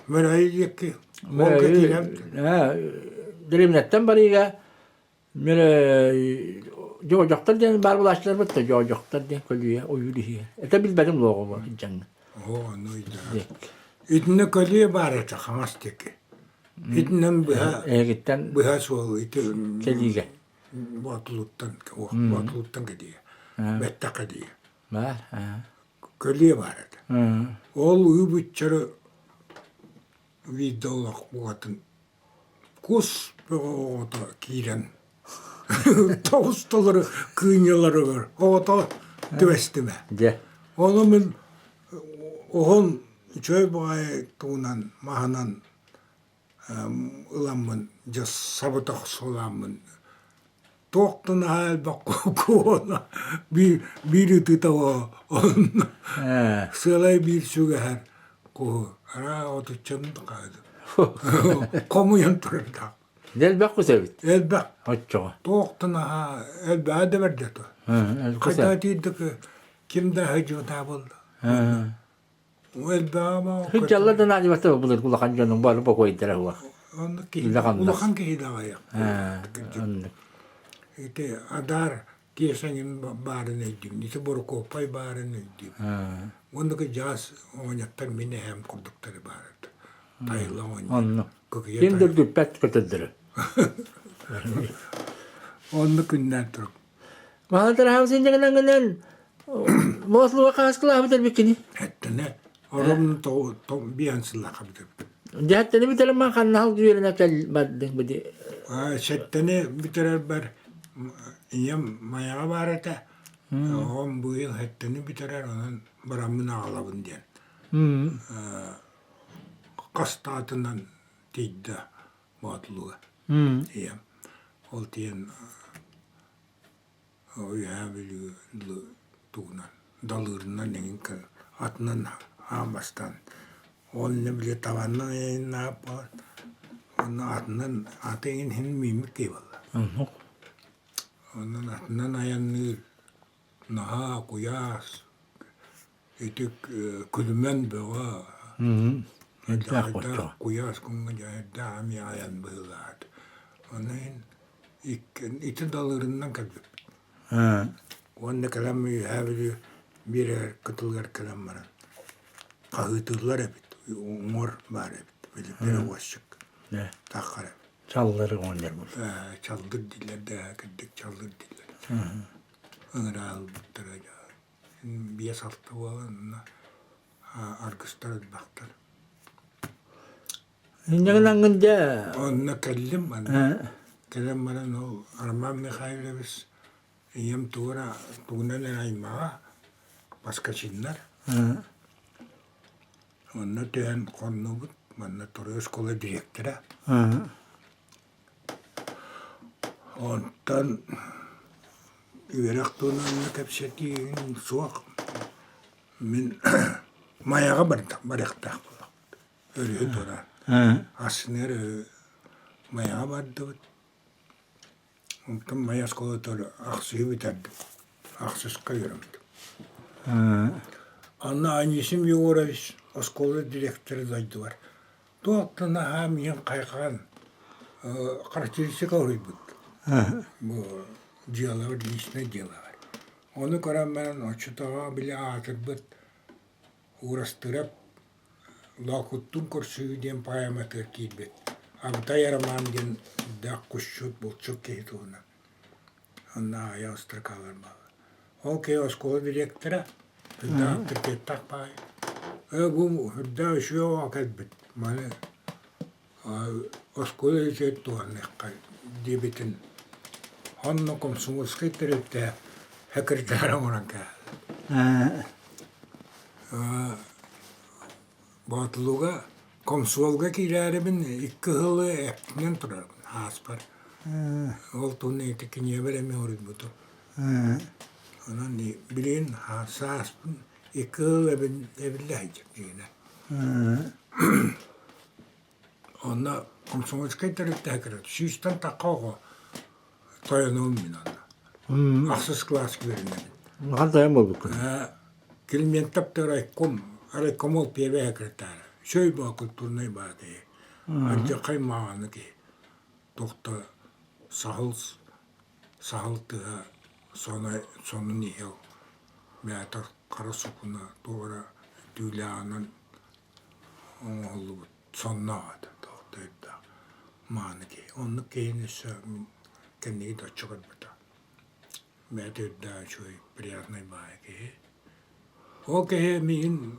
Speaker 2: Мөрөйү диэки
Speaker 1: Мөрөйү Дэриэбинэттэн барыыга Мөрөй Дьоодьохтор диэн баар булааччыларбыт да Дьоодьохтор диэн көлүйэ ойуур иһиэ. Это билбэтим луоҕу бу дьаҥ.
Speaker 2: Оо, ону өйдөөн. Итиннэ көлүйэ баар этэ хаҥас диэки. Итинэн быһа
Speaker 1: Эһигиттэн
Speaker 2: быһа суол ити
Speaker 1: кэлиигэ.
Speaker 2: Боотулуттан Боотулуттан кэлиигэ. Бэттэххэ диэ.
Speaker 1: Баар.
Speaker 2: Көлүө баар этэ. Ол ыы-быччары биирдэ олох бугатын кус бөҕө оҕото киирэн тоҕус толору кыынньаларыгар оҕото түбэстимэ.
Speaker 1: Дьэ.
Speaker 2: Ону мин уһун үчүгэй баҕайы тугунан маһынан ыламмын дьэ сабыта охсуолааммын туох да наһаа элбэх куона биир биир ытыта онно сыалай биир сүгэһэр куһу араа отуччаны хаһыытым хомуйан турардаах
Speaker 1: Элбэх кус эбит.
Speaker 2: Элбэх.
Speaker 1: Оччоҕо.
Speaker 2: Туох да наһаа элбэҕэ да бэрдэ то. Хайдах тиийдик ким да сылдьыбатаа буолла.
Speaker 1: Сылдьаллар да наадьыбаттар былыргы улахан дьонуҥ бары бокуойдара уох.
Speaker 2: Оннук киһи улахан киһи даҕайах.
Speaker 1: Оннук.
Speaker 2: Ити адаар тиэсэҥин баарын өйдүүм, ити Борокуоппай баарын өйдүүм. Оннук дьаас оҕонньоттор мин эһэм курдуктары баар этэ. Тайыла оҕонньор.
Speaker 1: Оннук. Ким да үргүппэт көтөрдөрү.
Speaker 2: Оннук күннээн турук.
Speaker 1: Маһантараһабыс иннигинэн Мослуга хаас кылаабыт эрбиккини.
Speaker 2: Эттene ором биэн сыллаха бүтэрбит.
Speaker 1: Дьэһэттэни бүтэрэн ман ханна хал үөрэнэ кэл бардыҥ бudi.
Speaker 2: Сэттэни бүтэрэрбэр ийэм Майаҕа баар этэ. Оҕом быйыл сэттэни бүтэрэр, онон бараммын аҕалабын диэн. Хастаатынан тиийдэ Боотулуга. Ийэм. Ол тиийэн Үөһээ Бүлүү тугунан далыырынан эҥин атынан аан бастаан уонна били табаннан айаннаабыт буолан уонна атынан аты эҥин иһин мииммит киһи буолла. Онон атынан айанныыр наһаа куйаас Ити күлүмэн бөҕө хайдах куйаас күҥҥэ дьайардаах эмиэ айан быһыылаат. Ону иһин ити далырынан кэлбиппит. Уонна кэлэн Үөһээ Бүлүү биэрэгэр кытылыгар кэлэн баран хаһыытыыллар эбит, уҥуор баар эбит, били перевозчик таххар эбит.
Speaker 1: Чаллыр оҕонньор
Speaker 2: Чаллыр дииллэр да кырдьык чаллыр дииллэр. Ыҥыраалбыттара Биэс-алта буолан аргыстар элбэхтэр.
Speaker 1: Инньэ дьэ
Speaker 2: Онно кэллим манна. Кэлэн баран ол Роман Михайлович ийэм тугура тугунан эрэ аймаҕа Поскачиннар. Онно түһэн хоннубут. Манна Туруй оскуола дириэктэрэ. Онтон үөрэх туһунан кэпсэтиим суох. Мин Майаҕа бардым, барыахтаах буоллахпыт. Өрүһү туораан. Ассыныар Майаҕа бардыбыт. Онтон Майа оскуолатыгар ахсыһы бүтэрдим. Ахсыска үөрэммитим. Анна Анисим Егорович оскуола дириэктэрэ дойдубар Туох да наһаа миигин хайҕаан характеристика уруйбут. Бу дьыалабар, личнэй дьыалабар. Ону көрөн баран оччотооҕу били аатырбыт Уурастыырап Лоокуттуун көрсүһүү диэн поэматыгар киирбит Абытай Роман диэн үрдээх кусчут, булчут киһи туһунан. Онно аҕыйах строкалар бааллар. Ол киһи оскуола дириэктэрэ, үрдээх авторитеттаах баай. Ээ бу үрдээх үчүгэй оҕо кэлбит, маны оскуола үчүгэй туһаныахха диэбитин онно комсомольскай тэрилтэ секретарь оҥорон кээһэллэр. Боотулуга Комсуолга киирээрибин икки сылы эппинэн турарбын ааспар. Ол туһунан ити кинигэбэр эмиэ суруйбутум. Онон билигин сааспын икки сыл эбиллэ сылдьар дьиҥинэ. Онно комсомольскай тэрилтэһэ кэлэр сүүстэн тахха оҕо тойонуом мин онно. Ахсыс кылааска үөрэнэбин.
Speaker 1: Улахан тойон буолбуккун.
Speaker 2: Климентов райком, райкомол первый секретарь. Үчүгэй баа культурнай баа киһи. Алдьархай мааны киһи. Тохто саһыл саһыл тыһа соно сонун иһэ бэйэтэ хара сукуна туох эрэ түүлээҕинэн оҥоһуллубут сонноох этэ туох да өйдөөх мааны киһи. Оннук киһини өссө мин кэнники да оччо көрбөтөҕүм. Бэйэтэ үрдээх үчүгэй приятнай баайы киһи. Ол киһи миигин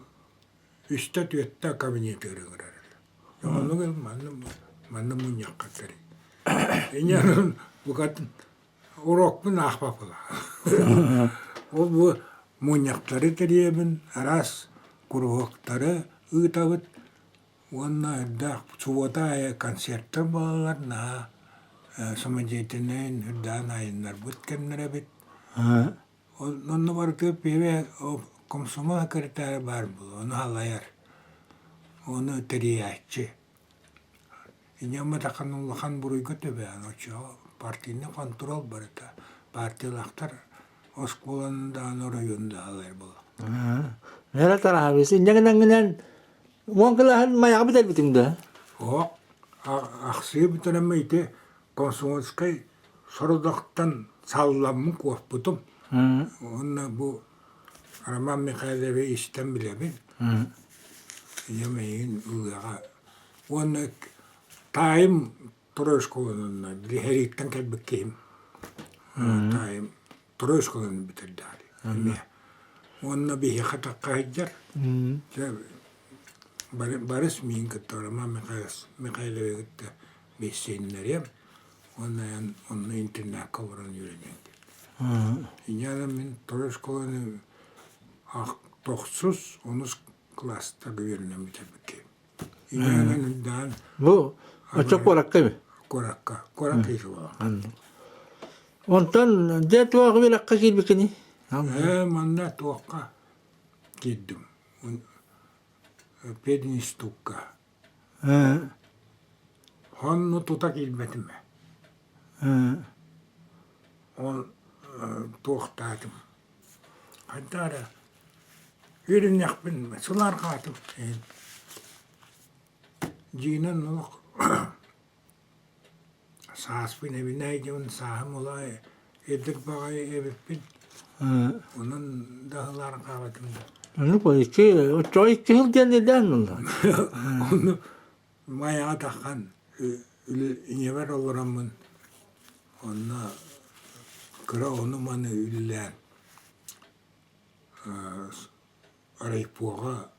Speaker 2: үстэ-түөртэ кабинетыгар ыҥырар этэ. Оннук манна манна мунньахха кэлин. Инньэ букатын урокпун аахпаппын. Ол бу мунньахтары тэрийэбин, араас куруһуоктары ыытабыт уонна үрдээх субуота аайы концертар буолаллар наһаа самодеятельнай үрдээн айаннарбыт кэмнэрэ эбит. Онно барытыгар пиэбэ комсомол секретара баар буолуо, ону салайар, ону тэрийээччи. Инньэ гынан улахан буруйга түбэһэн оччоҕо партийнай хонтуруол барыта партиялаахтар оскуоланы даҕаны оройуону да салайар буоллахтара.
Speaker 1: Вера Тарахович, инньэ гынан уон кылааһын майаҕа бүтэрбитиҥ дуо?
Speaker 2: Оо, ахсыы бүтэрэммин ити комсомольскай сорудахтан салламмын куоппутум. Уонна бу Роман Михайловы истэн билэбин. Ийэм эйигин ылыаҕа. Уонна таайым Трой школанан Лиһэрииттэн кэлбит киһим. Таайым Трой школаны бүтэрдэҕэ эмиэ. Уонна биһиэхэ тахха сылдьар. Дьэ барыс миин кытта Роман Михайловы кытта билсиһиннэриэм уонна эн онно интернакка олорон үөрэниэҥ диэн. Инньэ мин Трой школаны тохсус, онус кылаастарга үөрэнэн бүтэрбит киһим.
Speaker 1: Бу оччо куоракка эбит.
Speaker 2: Куоракка. Куорат киһи буолан.
Speaker 1: Онтон дьэ туох үөрэххэ киирбиккиний?
Speaker 2: Ээ, манна туохха киирдим. Пединститукка. Онно тута киирбэтим ээ. Ол туохтаатым. Хайдах эрэ үөрүннэхпин сылаарҕаатым Дьиҥинэн олох сааспын эбинэ дьон сааһым улаай эдэр баҕайы эбиппин. Онон да сылаарҕаабатым да.
Speaker 1: Оннук икки оччоҕо икки сыл диэн илээн ылла.
Speaker 2: Ону Майаҕа таххан ийэбэр олороммун онно кыра ону-маны үлэлээн райпоҕа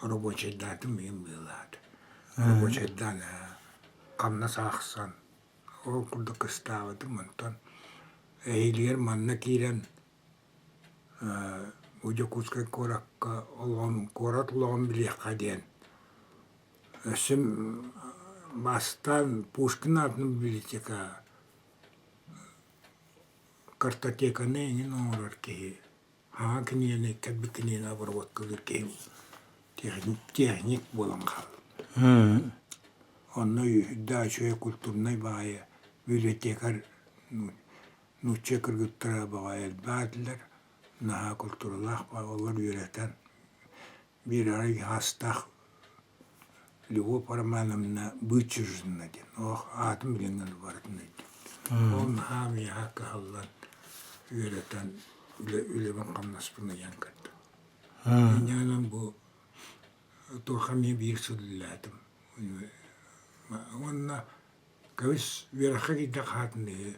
Speaker 2: рабочайдаатым миигин быалаата. Рабочайдаан хамнас аахсан ол курдук кыстаабытым онтон эһиилигэр манна киирэн бу Дьокуускай куоракка олоҕун куорат олоҕун билиэххэ диэн өссө бастаан Пушкин аатынан библиотека картотеканы эҥин оҥорор киһи аҕа кинигэни кэлбит кинигэни обработкалыыр киһи техник буолан хаалла. Онно үрдээх үчүгэй культурнай баайы библиотекарь Нуучча кыргыттара баҕайы элбэх этилэр, наһаа культуралаах олор үөрэтэн биир арай аастаах Любовь Романовна Бычижина диэн олох аатын билиҥҥэ барытын өйдүүбүн. Ол наһаа миэхэ кыһаллан үөрэтэн үлэбин-хамнаспын ыйан көрдө. Инньэ гынан бу туохха эмиэ биир сыл үлэлээтим. Уонна Кэбис, үөрэххэ киирдэх хаатын иһи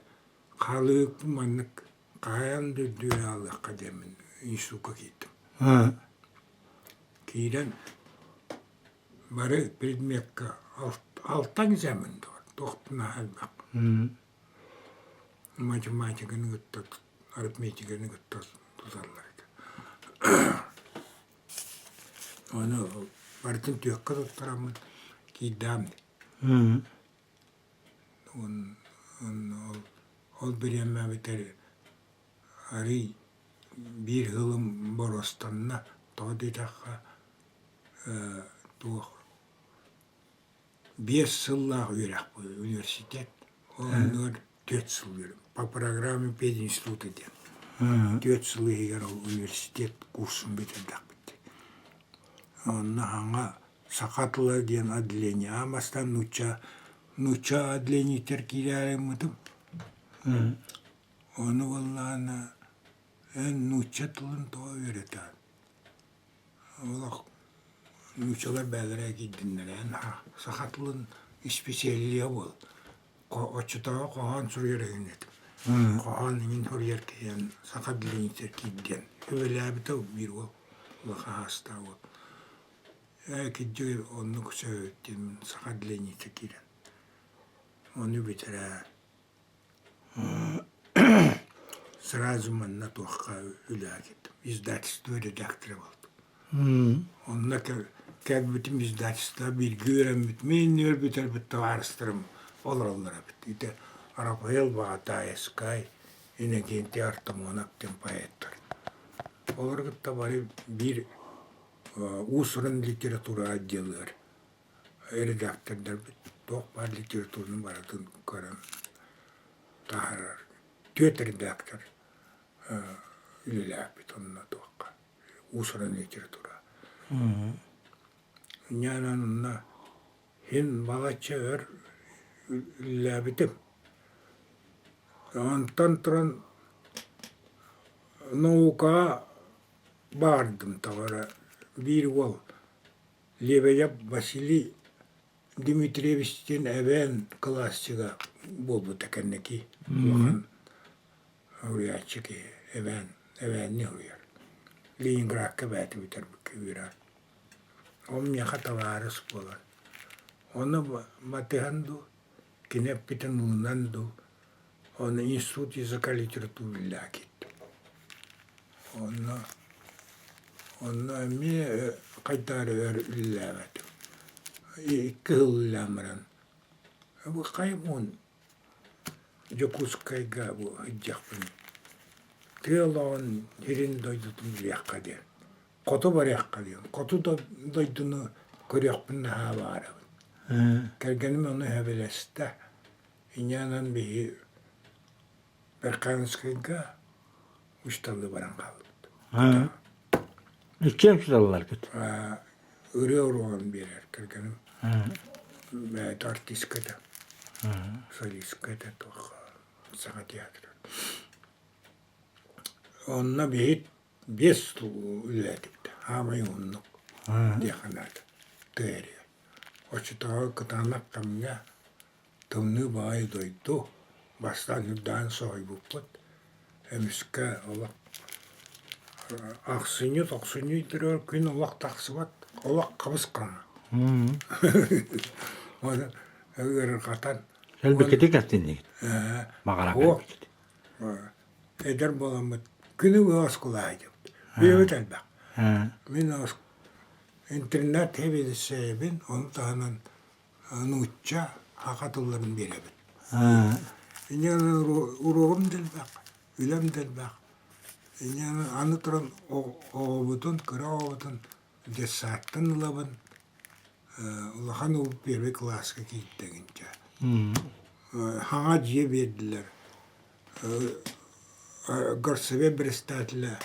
Speaker 2: хаалыыкпын маннык хаайан да үрдүгэр аалыахха диэммин институкка киирдим. Киирэн бары предмекка алта экзамен туох да наһаа элбэх. Математиканы кытта арифметиканы кытта туталлар этэ. Ону. Барытын түөккэ туттараммын киирдэҕим дии. Ол ол бириэмэбитэр арыый биир сылым боруостанна, тоҕо диэтэххэ туох 5 сыллаах үөрэх университет, ол оннугар 4 сыл үөрэх по программе пединститута диэн. 4 сыл иһигэр ол университет курсун бүтэрдэхпит. Онно хаҥа саха тыла диэн отделение аан бастаан нуучча нуучча отделениетыгар киирээри гыммытым. Ону буоллаҕына эн нуучча тылын тоҕо үөрэтэҕин? Олох нууччалар бэйэлэрэ киирдиннэр эн саха тылын исписэлииһэ буол. Оччотооҕу хоһоон суруйар эҥин этим. Хоһоон эҥин суруйар киһи саха билиҥҥитэ киирдиэн. Үбүлээбитэ биир уол улахан аастаах уол. Ээ кирдьик оннук сөп диэн саха отделениета киирэн. Ону бүтэрээ Сразу манна туохха үлэҕэ киирдим, издательство редактора буолтум. Онно кэлбитим издательство бииргэ үөрэммит, мин иннибэр бүтэрбит табаарыстарым олороллор эбит. Ити Рафаэл Баҕатаайыскай, Иннокентий Артамонов диэн поэттар. Олору кытта бары биир уус-уран литература отделыгар редактордарбыт туох баар литератураны барытын көрөн таһаарар түөрт редактор үлэлээхпит онно туохха уус-уран литература. Инньэ онно син балачча өр үлэлээбитим. Онтон туран наукаҕа баҕардым тоҕо эрэ биир уол Лебедев Василий Дмитриевич диэн эбээн классига буолбута кэнники улахан уруйааччы киһи эбээн эбээнни уруйар Ленинградка бэйэтэ бүтэрбиккэ үөрэр ол миэхэ табаарыс буолар ону батыһан дуу кини эппитин ылынан дуу Ону институт языка литературы үлэлээн киирдим. Онно онно эмиэ хайдах эрэ өр үлэлээбэтим. Икки сыл үлэлээн баран бу хайа Дьокуускайга бу сылдьыахпын тыа олоҕун сирин дойдутун билиэххэ диэн, хоту барыахха диэн, хоту дойдуну көрүөхпүн наһаа баҕарабын. Кэргэним ону сөбүлэстэ. Инньэ биһи Верхоянскайга учууталлыы баран хаалбыт.
Speaker 1: Иккиэн учууталларгыт?
Speaker 2: Ырыа уруогун биэрэр кэргэним. Бэйэтэ артистка этэ, солистка этэ туох Саха театрыгар. Онно биһи 5 сыл үлэлээтибит. Аамай уһуннук диэххэ наада. Тыа эригэр. Оччотооҕу кытаанах кэмҥэ Тымныы баҕайы дойду, бастаан үрдээн соһуйбуппут, эмискэ олох ахсынньы, тохсунньу ыйдарыгар күн олох тахсыбат, олох хабыс-хаҥа. Оны ыарырҕатан
Speaker 1: Кэлбиккитий кэлтиннигит? Баҕара кэлбиккит.
Speaker 2: Эдэр буоламмыт күнү быһа оскуолаҕа сылдьыбыт. Бэйэбит элбэх. Мин интернат сэбиэдиссэйэбин, ону таһынан нуучча, саха тылларын биэрэбин. Инньэ уруогум да элбэх, үлэм да элбэх. Инньэ аны туран оҕобутун, кыра оҕобутун детсадтан ылабын, улахан уол первый кылааска киирдэгинчэ. Хаҥа дьиэ биэрдилэр. Горсовет председателэ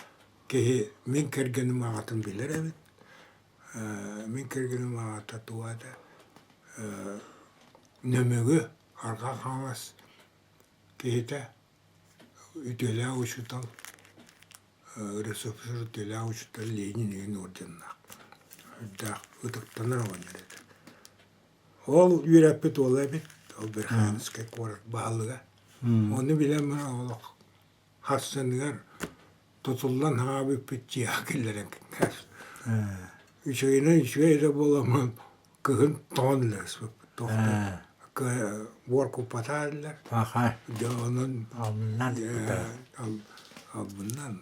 Speaker 2: киһи мин кэргэним аҕатын билэр эбит. Мин кэргэним аҕата туга этэ Нөмүгү Арҕаа Хаҥалас киһитэ үтүөлээх учуутал РСФСР үтүөлээх учуутал Ленин игин орденнаах үрдээх ытыктанар оҕонньор этэ. Ол үөрэппит уола эбит, ол Верхоянскай куорат баһылыга. Ону билэн баран олох Харсыныгар тутуллан хаҥа бүппүт дьиэҕэ киллэрэн Үчүгэйинэн үчүгэй эрэ буоламмын кыһын тоҥон илэ сыппыт. Буор куппатаа этилэр. Дьэ онон албыннан.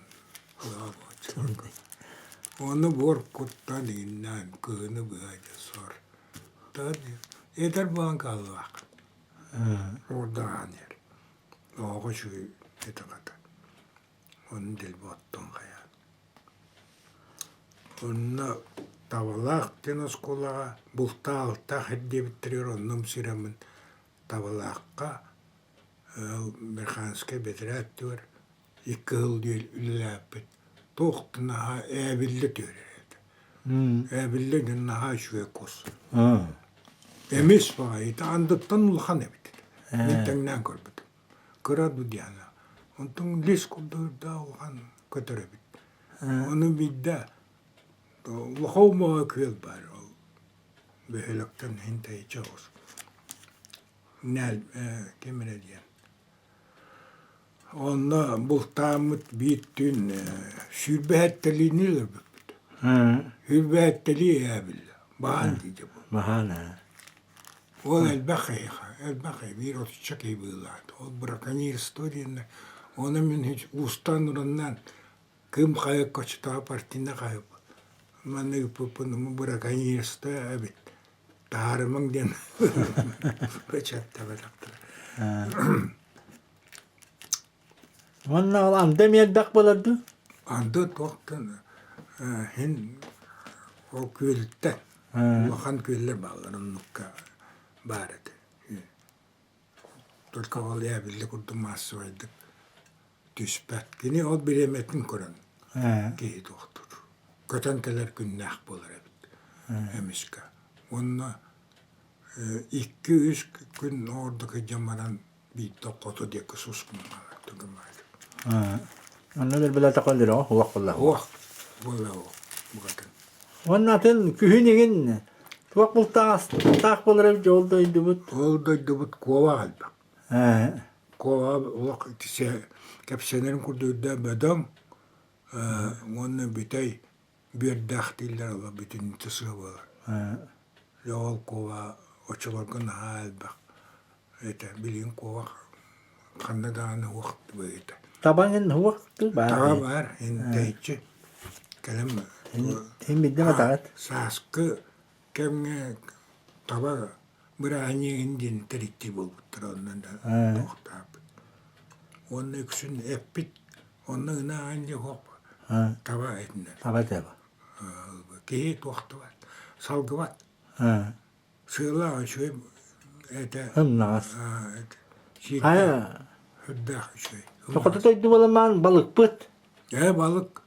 Speaker 2: Ону буор куттаан иҥиннээн кыһыны быһа дьэ сор. Эдэр буолан хааллаах. Уордаҕаан иһэр. Оҕо үчүгэй этэ хата. Ону дэлби оттон хайаан. Онно Табалаах диэн оскуолаҕа бултаах-алтаах эрдиэбиттэригэр онно ымсыыраммын Табалаахха Механскай бэтэрээт түгэр икки сыл үлэлээппит. Туох да наһаа ээбиллэ түһэрэр этэ. Ээбиллэ диэн наһаа үчүгэй кус. Эмис баҕайыта андыттан улахан эбит. Мин тэҥнээн көрбүтүм. Кыра Дудьяна. Онтон лис курдук үрдээх улахан көтөр эбит. Ону биирдэ улахан умаҕа күөл баар ол бөһүөлэктэн иһин тэйиччи оҕус. Нэл ким эрэ диэн. Онно бултааммыт биир түүн сүүрбэһэттэлиини өлөрбүппүт. Сүүрбэһэттэлии ээбиллэ. Баан диидэ бу.
Speaker 1: Баһаан ээ.
Speaker 2: Ол элбэх киһиэхэ, элбэх киһи, биир отучча киһи быылаата. Ол браконьерство диэннэр, ону мин уустаан-ураннаан кым хайа кочетоҕо партийнай хайа манна ыыппыппын браконьерство эбит, таһаарымаҥ диэн бэчээттээбэтэхтэрэ.
Speaker 1: Уонна ол анды эмиэ элбэх буолар дуу?
Speaker 2: Анды туохтан иһин ол күөлүттэн улахан күөллэр бааллар оннукка баар этэ. Только ол ээбиллэ курдук маассабайдык түспэт. Кини ол бириэмэтин көрөн киһи туохтуур. Көтөн кэлэр күннээх буолар эбит эмискэ. Уонна икки-үс күн ордук сылдьан баран биирдэ хоту диэки сускуммалар түгэммэт.
Speaker 1: Онно билбэлэтэ коллеро уох буолла.
Speaker 2: Уох буолла уох букатын.
Speaker 1: Уонна атын күһүн игин туох бултаах буолар эбит ол дойдубут.
Speaker 2: Ол дойдубут куобах элбэх. Куобаҕа олох кэпсэнэрин курдук үрдэ бөдөҥ уонна бүтэй бүөрдээх дииллэр олор бүтүннүүтэ сыа буолар. Дьэ ол куоба оччолорго наһаа элбэх этэ. Билигин куоба ханна даҕаны уох быһыыта.
Speaker 1: Табаҥ ин уох баар.
Speaker 2: Таба баар интэйчи кэлэн
Speaker 1: Ин биддем атаҕыт.
Speaker 2: Сааскы кэмҥэ таба бырааһынньыгын диэн тэриттии буолбуттара онно да туохтаабыт. Уонна үксүн эппит Онно гына аанньа суох таба этинэр.
Speaker 1: Таба таба.
Speaker 2: Киһи туохтубат, салгыбат. Сыалаах үчүгэй этэ.
Speaker 1: Ымнаҕас.
Speaker 2: Сиирдээх, үрдээх үчүгэй.
Speaker 1: Хоту дойду буоламаан балыкпыт.
Speaker 2: Ээ балык,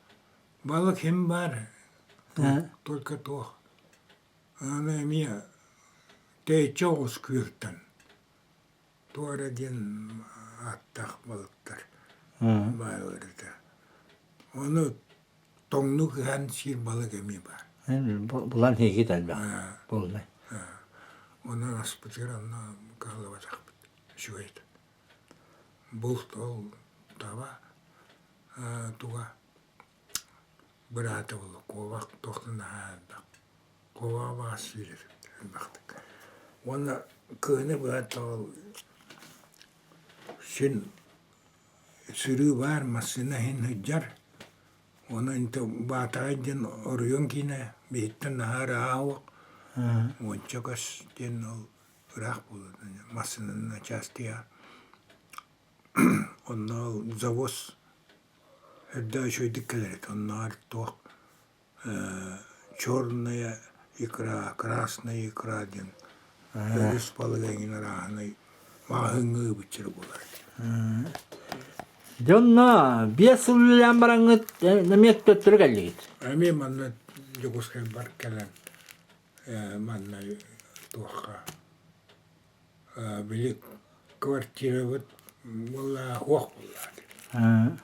Speaker 2: балык хим баар. Только туох. Аны эмиэ тэйиччи оҕус күөлтэн. Туора диэн ааттаах балыктар бааллар этэ. Ону тоҥнук ыһан сиир балык эмиэ баар.
Speaker 1: Булан сиэкит элбэх буолунай.
Speaker 2: Онон аспытыгар онно кыһаллыбатахпыт. Үчүгэй этэ. Булт ол таба туга быраата буолла куобах туохтан наһаа элбэх. Куобаҕа баҕас сиир элбэхтик. Уонна кыһыны быһа ол син сырыы баар, массыына иһин сылдьар. Онон интэ Баатаҕай диэн оройуон киинэ биһиттэн наһаа ыраах уонча көс диэн ол ыраах буолар массыынанан чаастыйа. Онно ол завоз эрдэ үчүгэйдик кэлэр этэ, оннооҕор туох черная икра, красная икра диэн өрүс балыга эҥин арааһынай маҕаһыыҥҥа ыыбыччара буолар этэ.
Speaker 1: Дьэ онно 5 сыл үлэлээн бараҥҥыт эмиэ төттөрү кэллигит?
Speaker 2: Эмиэ манна Дьокуускайбар кэлэн манна туохха били квартирабыт буолла суох буолла.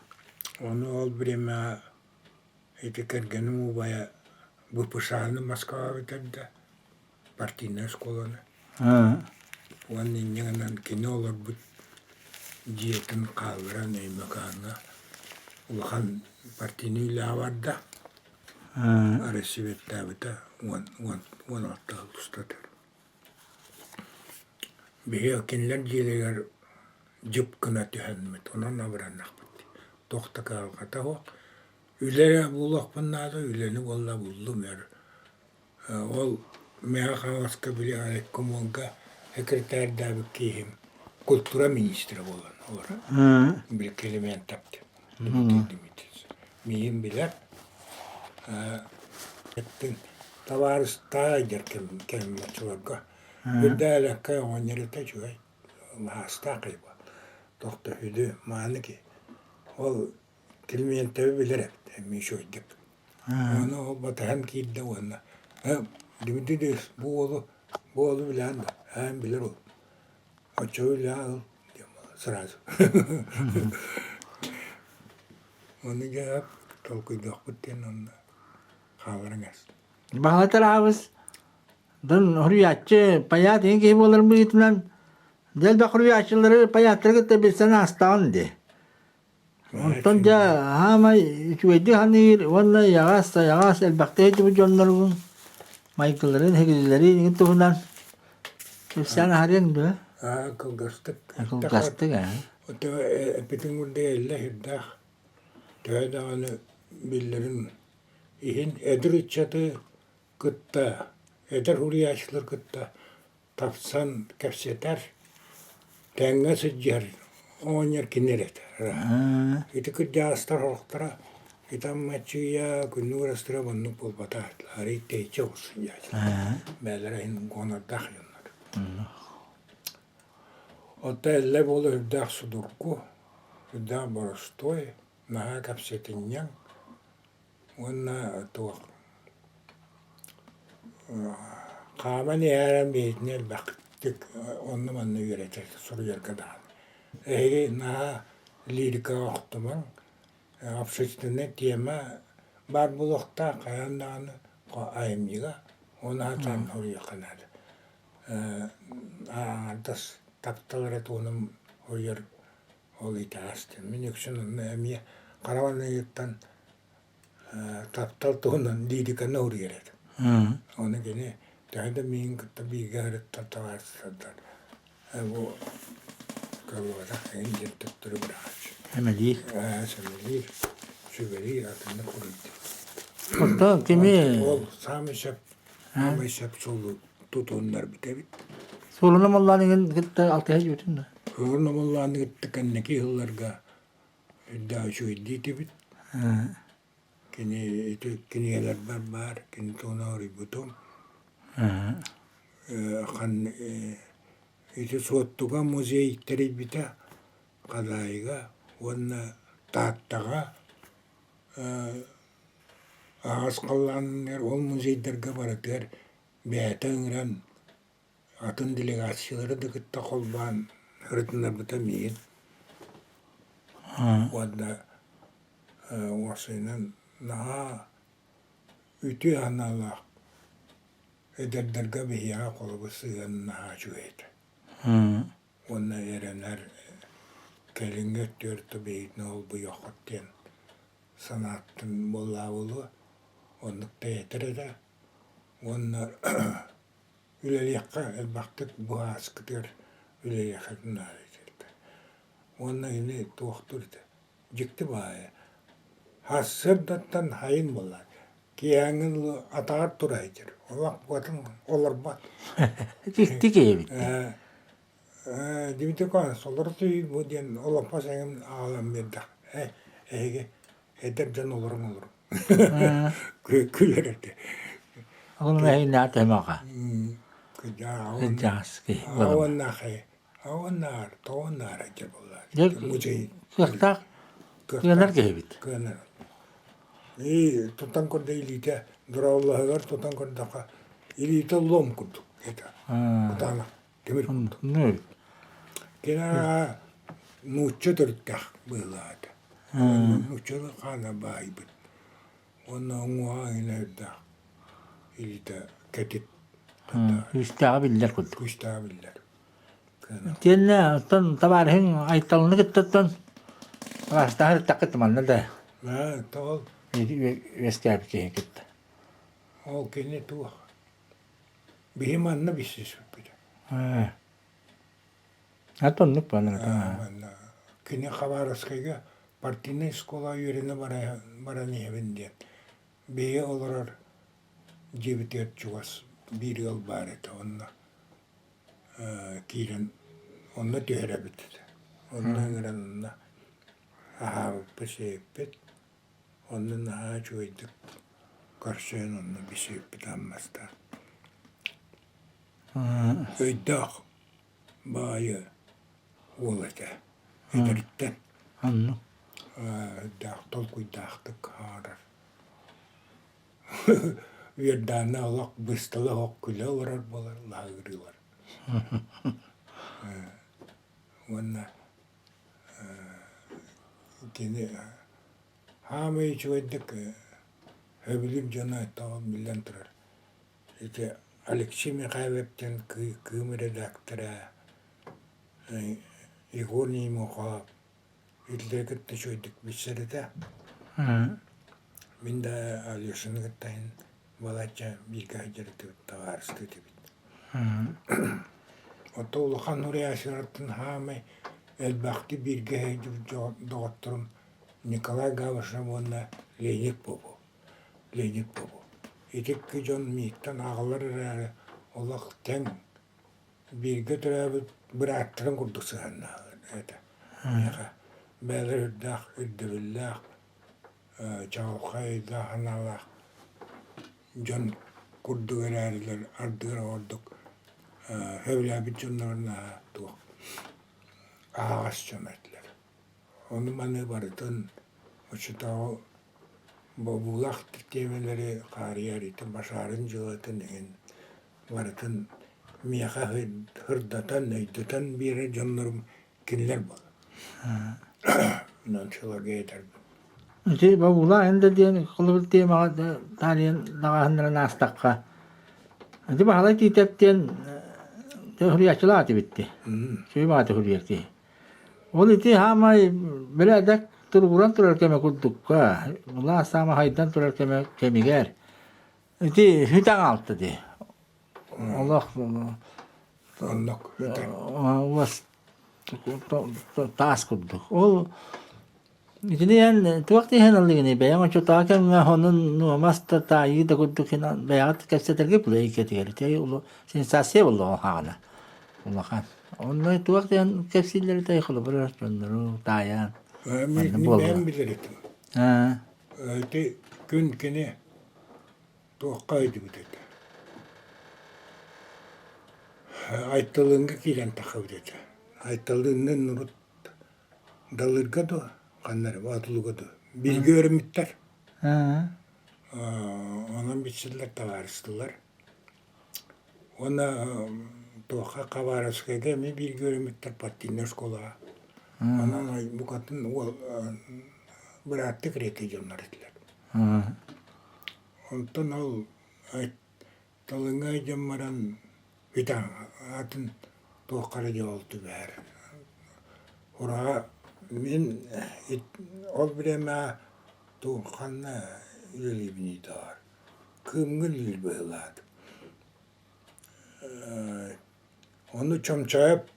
Speaker 2: Ону ол бириэмэҕэ Ити кэргэним убайа ВПШ-ны Москваҕа бүтэрдэ, партийнай оскуоланы. Уонна инньэ гынан кини олорбут дьиэтин хаалларан Өймөкөөҥҥө улахан партийнай үлэҕэ барда. Рассветтаабыта 16 сыл устата. Биһиги кинилэр дьиэлэригэр дьып гына түһэммит, онон абыраннахпыт. Туох да кыһалҕата суох. Үлэ эрэ буолуохпун наада, үлэни буолла буллум өр. Ол Мэҥэ Хаҥаласка били райкомолга секретардаабыт киһим культура министрэ буолан олорор. Били Климентов диэн Дмитрий Дмитриевич. Миигин билэр. Табаарыстаах дьэр кэммэр оччолорго. Үрдээлэккэ оҕонньор этэ үчүгэй, маастаах киһи буолла. Туох да үһү мааны киһи. Ол Климентовы билэр эбит, эмиэ үчүгэйдик. Ону ол батыһан киирдэ уонна «Ээ, Дмитрий Ильич, бу уолу, бу уолу билэҕин дуо? Ээ, билэр уол. Оччоҕо үлэҕэ ыл» диэн буолла сразу. Ону дьэ толкуйдуохпут диэн онно хааларын ас.
Speaker 1: Баһылай Аабыс дын хоруйааччы паят иһин киһи буоларын быһыытынан дьэ элбэх хоруйааччылары паяттары кытта билсэн аастаҕын дии. Онтон дьэ аһаамай үчүгэйдик саныыр уонна эйэҕэс-сайаҕас элбэхтик сылдьыбыт дьонноругун майгыларын, һигилилэрин иҥин туһунан кэпсээн аһарыаҥ дуо?
Speaker 2: Аа, кылгастык.
Speaker 1: Кылгастык ээ.
Speaker 2: Ото эппитиҥ курдук эллэ сүрдээх төһө даҕаны биллэрин иһин эдэр ыччаты кытта, эдэр суруйааччылары кытта тапсан кэпсэтэр, тэҥҥэ сылдьыһар оҕонньор кини эрэ этэ. Ити кырдьаҕастар оһохторо ити Аммаччыйа, күннүк ырастыра оннук буолбатах, арый тэйиччи оҕус сылдьааччылар. Бэйэлэрэ иһин гонордаах дьоннор. Оттон Эллэй буола үрдээх судургу, үрдээх боростуой, наһаа кэпсэтинньэҥ Уонна туох хааман иһэрэн биһитини элбэхтик онно-манна үөрэтэр, суруйарга даҕаны. Эһиги наһаа лирикаҕа охтумаҥ, общественнай тиэмэ баар буолуохтаах хайаан даҕаны айымньыга ону сатаан суруйуохха наада. Аҥардас таптал эрэ туһунан суруйар ол итэҕэс диэн. Мин үксүн онно эмиэ хара маҥнайгыттан таптал туһунан лириканы уруйар этим. Ону кини төһө да миигин кытта бииргэ сырыттар табаарыстардар бу кылыбатах эҥин диэн төттөрү быраҕааччы.
Speaker 1: Сэмэлиир.
Speaker 2: Сэмэлиир, сүбэлиир, атыннык уруйдуур.
Speaker 1: Оттон кими
Speaker 2: Ол саамай сөп, саамай сөп суолу тутуһуннарбыт эбит.
Speaker 1: Суолуна Моллааныгын кытта алтыһа жүрүтүн да?
Speaker 2: Суолуна Моллааныгын кытта кэнники сылларга Үрдээх үчүгэйдии этибит. Кини ити кинигэлэрбэр баар, кини туһунан уруйбутум. Ити Суоттуга музей тэрийбитэ Хадаайыга уонна Тааттаҕа аһаҕас халлааныгар ол музейдарга барытыгар бэйэтэ ыҥыран атын делегациялары да кытта холбоон ырытыннарбыта миигин уонна уопсайынан наһаа үтүө санаалаах эдэрдэргэ биһиэхэ холобур сыһыан наһаа үчүгэй этэ уонна эрэнэр кэлиҥҥи өттүгэр да биһигини олбуйуоххут диэн санааттан буоллаҕа буолуо оннук да этэр этэ уонна Үлэлиэххэ элбэхтик бу ааскытыгар үлэлиэххэ наада этэ. Уонна кини туохтуур этэ, дьикти баайа. Сарсыардаттан хайын буоллар, киэһээҥҥи дылы атаҕар тура сылдьар, олох букатын олорбот.
Speaker 1: Дьикти киһи эбит.
Speaker 2: Дмитрий Николаевич, олоро түһүй бу диэн олоппос эҥин аҕалан биэрдэх. Э, эһиги эдэр дьон олоруҥ олоруҥ. Күлэр этэ.
Speaker 1: Ол эһиннээх темаҕа. Кыахтаах кыанар киһибит.
Speaker 2: Кыанар. И тутан көрдө илиитэ дорооллоһугар тутан көрдөххө илиитэ лом курдук это. Кутаана тимир курдук. Кини нуучча төрүттээх быһыылаах этэ. Нууччалыы хаана баайбыт. Уонна уҥуоҕа иҥинэ үрдээх илиитэ кэтит.
Speaker 1: Күүстээҕэ биллэр курдук.
Speaker 2: Күүстээҕэ биллэр.
Speaker 1: Итиэннэ оттон табаарыһыҥ Айталыны кыттаттан араастаһар итэххит манна да
Speaker 2: Тоҕол
Speaker 1: үөскээбит киһи кытта.
Speaker 2: Ол кини туох биһи манна билсиспиппит.
Speaker 1: Оннук буолан
Speaker 2: Кини Хабаровскайга Партийнай школа үөрэнэ баран иһэбин диэн биһиги олорор дьиэбитигэр чугас биир ыал баар этэ онно киирэн онно түһэрэбит. Онно ыҥыран онно аһаабыппыт, сиэппит. Онно наһаа үчүгэйдик көрсөн онно билсибиппит аан бастаан. Өйдөөх баайы уол этэ эдэриттэн.
Speaker 1: Оннук.
Speaker 2: Өйдөөх толкуйдаахтык аарар. Үөрдээнэ олох быстала оһох күлэ олорор буолар лааҕырыылар. Уонна кини хаамай үчүгэйдик сөбүлүүр дьоно тоҕо биллэн турар. Ити Алексей Михайлов диэн Кыым редактора Егор Неймохов итилэри кытта үчүгэйдик билсэр этэ. Мин да Алешаны кытта балачча бииргэ сылдьар этибит, табаарыстыы этибит. Оттон улахан суруйааччылартан саамай элбэхтик бииргэ сылдьыбыт доҕотторум Николай Габышев уонна Леонид Попов. Леонид Попов. Ити икки дьон миигиттэн ааҕаллар эрээри олох тэҥ бииргэ төрөөбүт бырааттарын курдук сыһыаннаһаллар этэ. Миэхэ бэйэлэрэ үрдээх ирдэбиллээх, чаҕылхай өйдөөх-санаалаах дьон курдук эрээрилэр ардыгар ордук сөбүлээбит дьоннорун наһаа туох аһаҕас дьон этилэр. Ону-маны барытын оччотооҕу бобуулаах тиэмэлэри хаарыйар ити башаарын дьыалатын иһин барытын миэхэ сырдатан, өйдөтөн биэрэр дьоннорум кинилэр буолар. Онон сыларга этэрбин.
Speaker 1: Ити бобуулаах эн да диэн холобур тиэмэҕэ таарыйан даҕааһыннарын аастахха ити Баһылай Тиитэп диэн суруйааччылаах этибит дии. Үчүгэй баҕайытык суруйар киһи. Ол ити хаамай бэрээдэк туругуран турар кэмэ курдукка, былаас саама хайдан турар кэмэ кэмигэр ити сүтэн хаалта дии. Олох
Speaker 2: Оннук
Speaker 1: уос таас курдук. Ол Итини эн туох диэһин ыллыгыный бэйэҥ оччотооҕу кэмҥэ онон нуомас да таайыы да курдук син бэйэҕит кэпсэтэргэ булай иккитигэр ити сенсация буоллаҕа хаҕана улахан. Онно туох диэн кэпсииллэр этэй холобур дьоннору таайан
Speaker 2: манна буолла. Бэйэм билэр этим. Ити күн кини туохха өйдүбүт этэ. Айталыынга киирэн таххыбыт этэ. Айталыыннын урут Далырга дуо, ханна эрэ Боотулуга дуо бииргэ үөрэммиттэр. Онон билсиллэр табаарыстылар. Уонна туохха Хабаровскайга эмиэ бииргэ үөрэммиттэр партийнай школаҕа. Онон букатын уол бырааттыы кэриэтэ дьоннор этилэр. Онтон ол Талыҥа дьон баран бүтэн атын туохха эрэ дьоҕул түбэһэр. Ураһа мин ол бириэмэҕэ туох ханна үлэлиибиний доҕоор, Кыымҥа үлэлиир быһыылаатым. Ону Чомчоойоп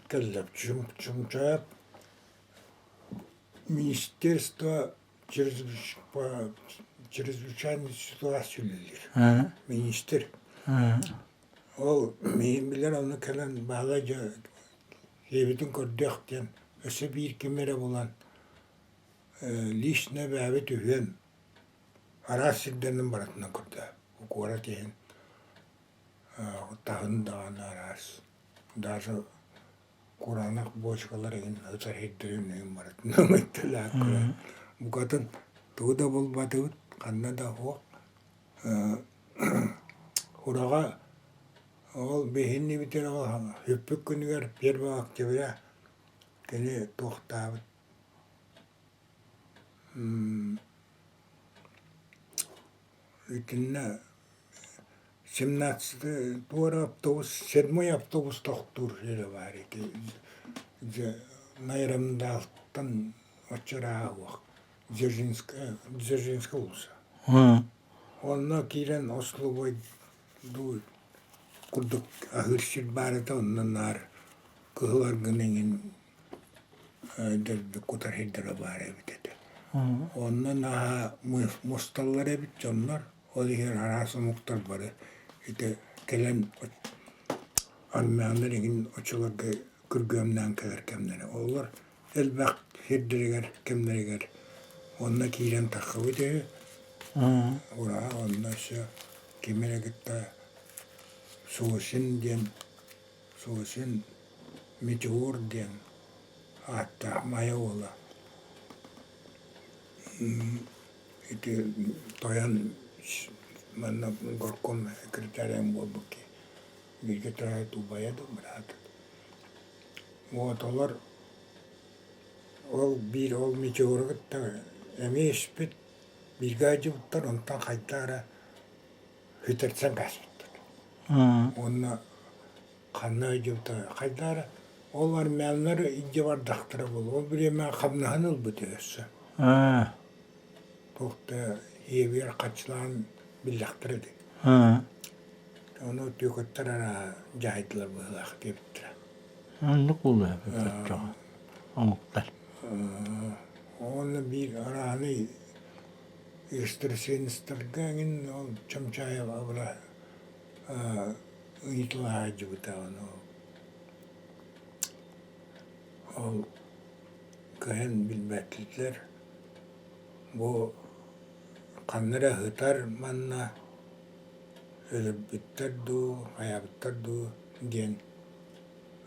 Speaker 2: кэллэ, Чомчоойоп министерство чрезвычайной ситуации үлэлиир министр. Ол миигин билэр онно кэлэн Баһылай дьэ ийэбитин көрдүөх диэн өссө биир ким эрэ булан лично бэйэбит үһүөн араас сирдэринэн барытынан көрдөһө куорат иһин таһын даҕаны араас даже кураанах буочукалар эҥин ытар сирдэрин эҥин барытын ымытталаах көрөн букатын тугу да булбатыбыт ханна да суох Ураҕа ол биһиннибитин ол сүппүт күнүгэр первого октября кини туохтаабыт итиннэ Семнадцатый туора автобус, седьмой автобус тохтуур сирэ баар ити дьэ Найрамдаалтан оччо ыраах Дзержинская, Дзержинская улуса. Онно киирэн ословой дуу курдук аһыыр сир баар этэ, онно наар кыһыл аргын эҥин. Дэлби кутар сирдэрэ баар эбит этэ. Онно наһаа мусталлар эбит дьоннор, ол иһин араас омуктар бары ити кэлэн армяннар игин оччолорго күргүөмнээн кэлэр кэмнэрэ. Олор элбэх сирдэригэр кэмнэригэр онно киирэн таххыбыт үһү. Ураа онно өссө кими эрэ кытта Сосин диэн Сосин Метеор диэн ааттаах Майа уола ити тойон манна горком секретарем буолбут киһи бииргэ төрөөбүт убайа да быраата вот олор ол биир ол Метеору кытта эмиэ испит бииргэ сылдьыбыттар онтон хайдах эрэ сүтэрсэн кээспиттэр уонна ханна өйдүбүтэ хайдах эрэ ол армяннар илдьэ бардахтара буолуо ол бириэмэҕэ хамнаһын ылбыт өссө туох да ийэбигэр хаччылаан биллэхтэрэ дии ону түөкүттэр арааһа дьаһайдылар быһыылаах диэбиттэрэ
Speaker 1: Оннук буолуо оччоҕо омуктар.
Speaker 2: Уонна биир арааһынай экстрасенстарга эҥин ол Чомчаев абыра ыйыталаһа сылдьыбыта ону ол кыайан билбэтилэр бу ханна эрэ сытар манна өлөрбүттэр дуу хайаабыттар дуу диэн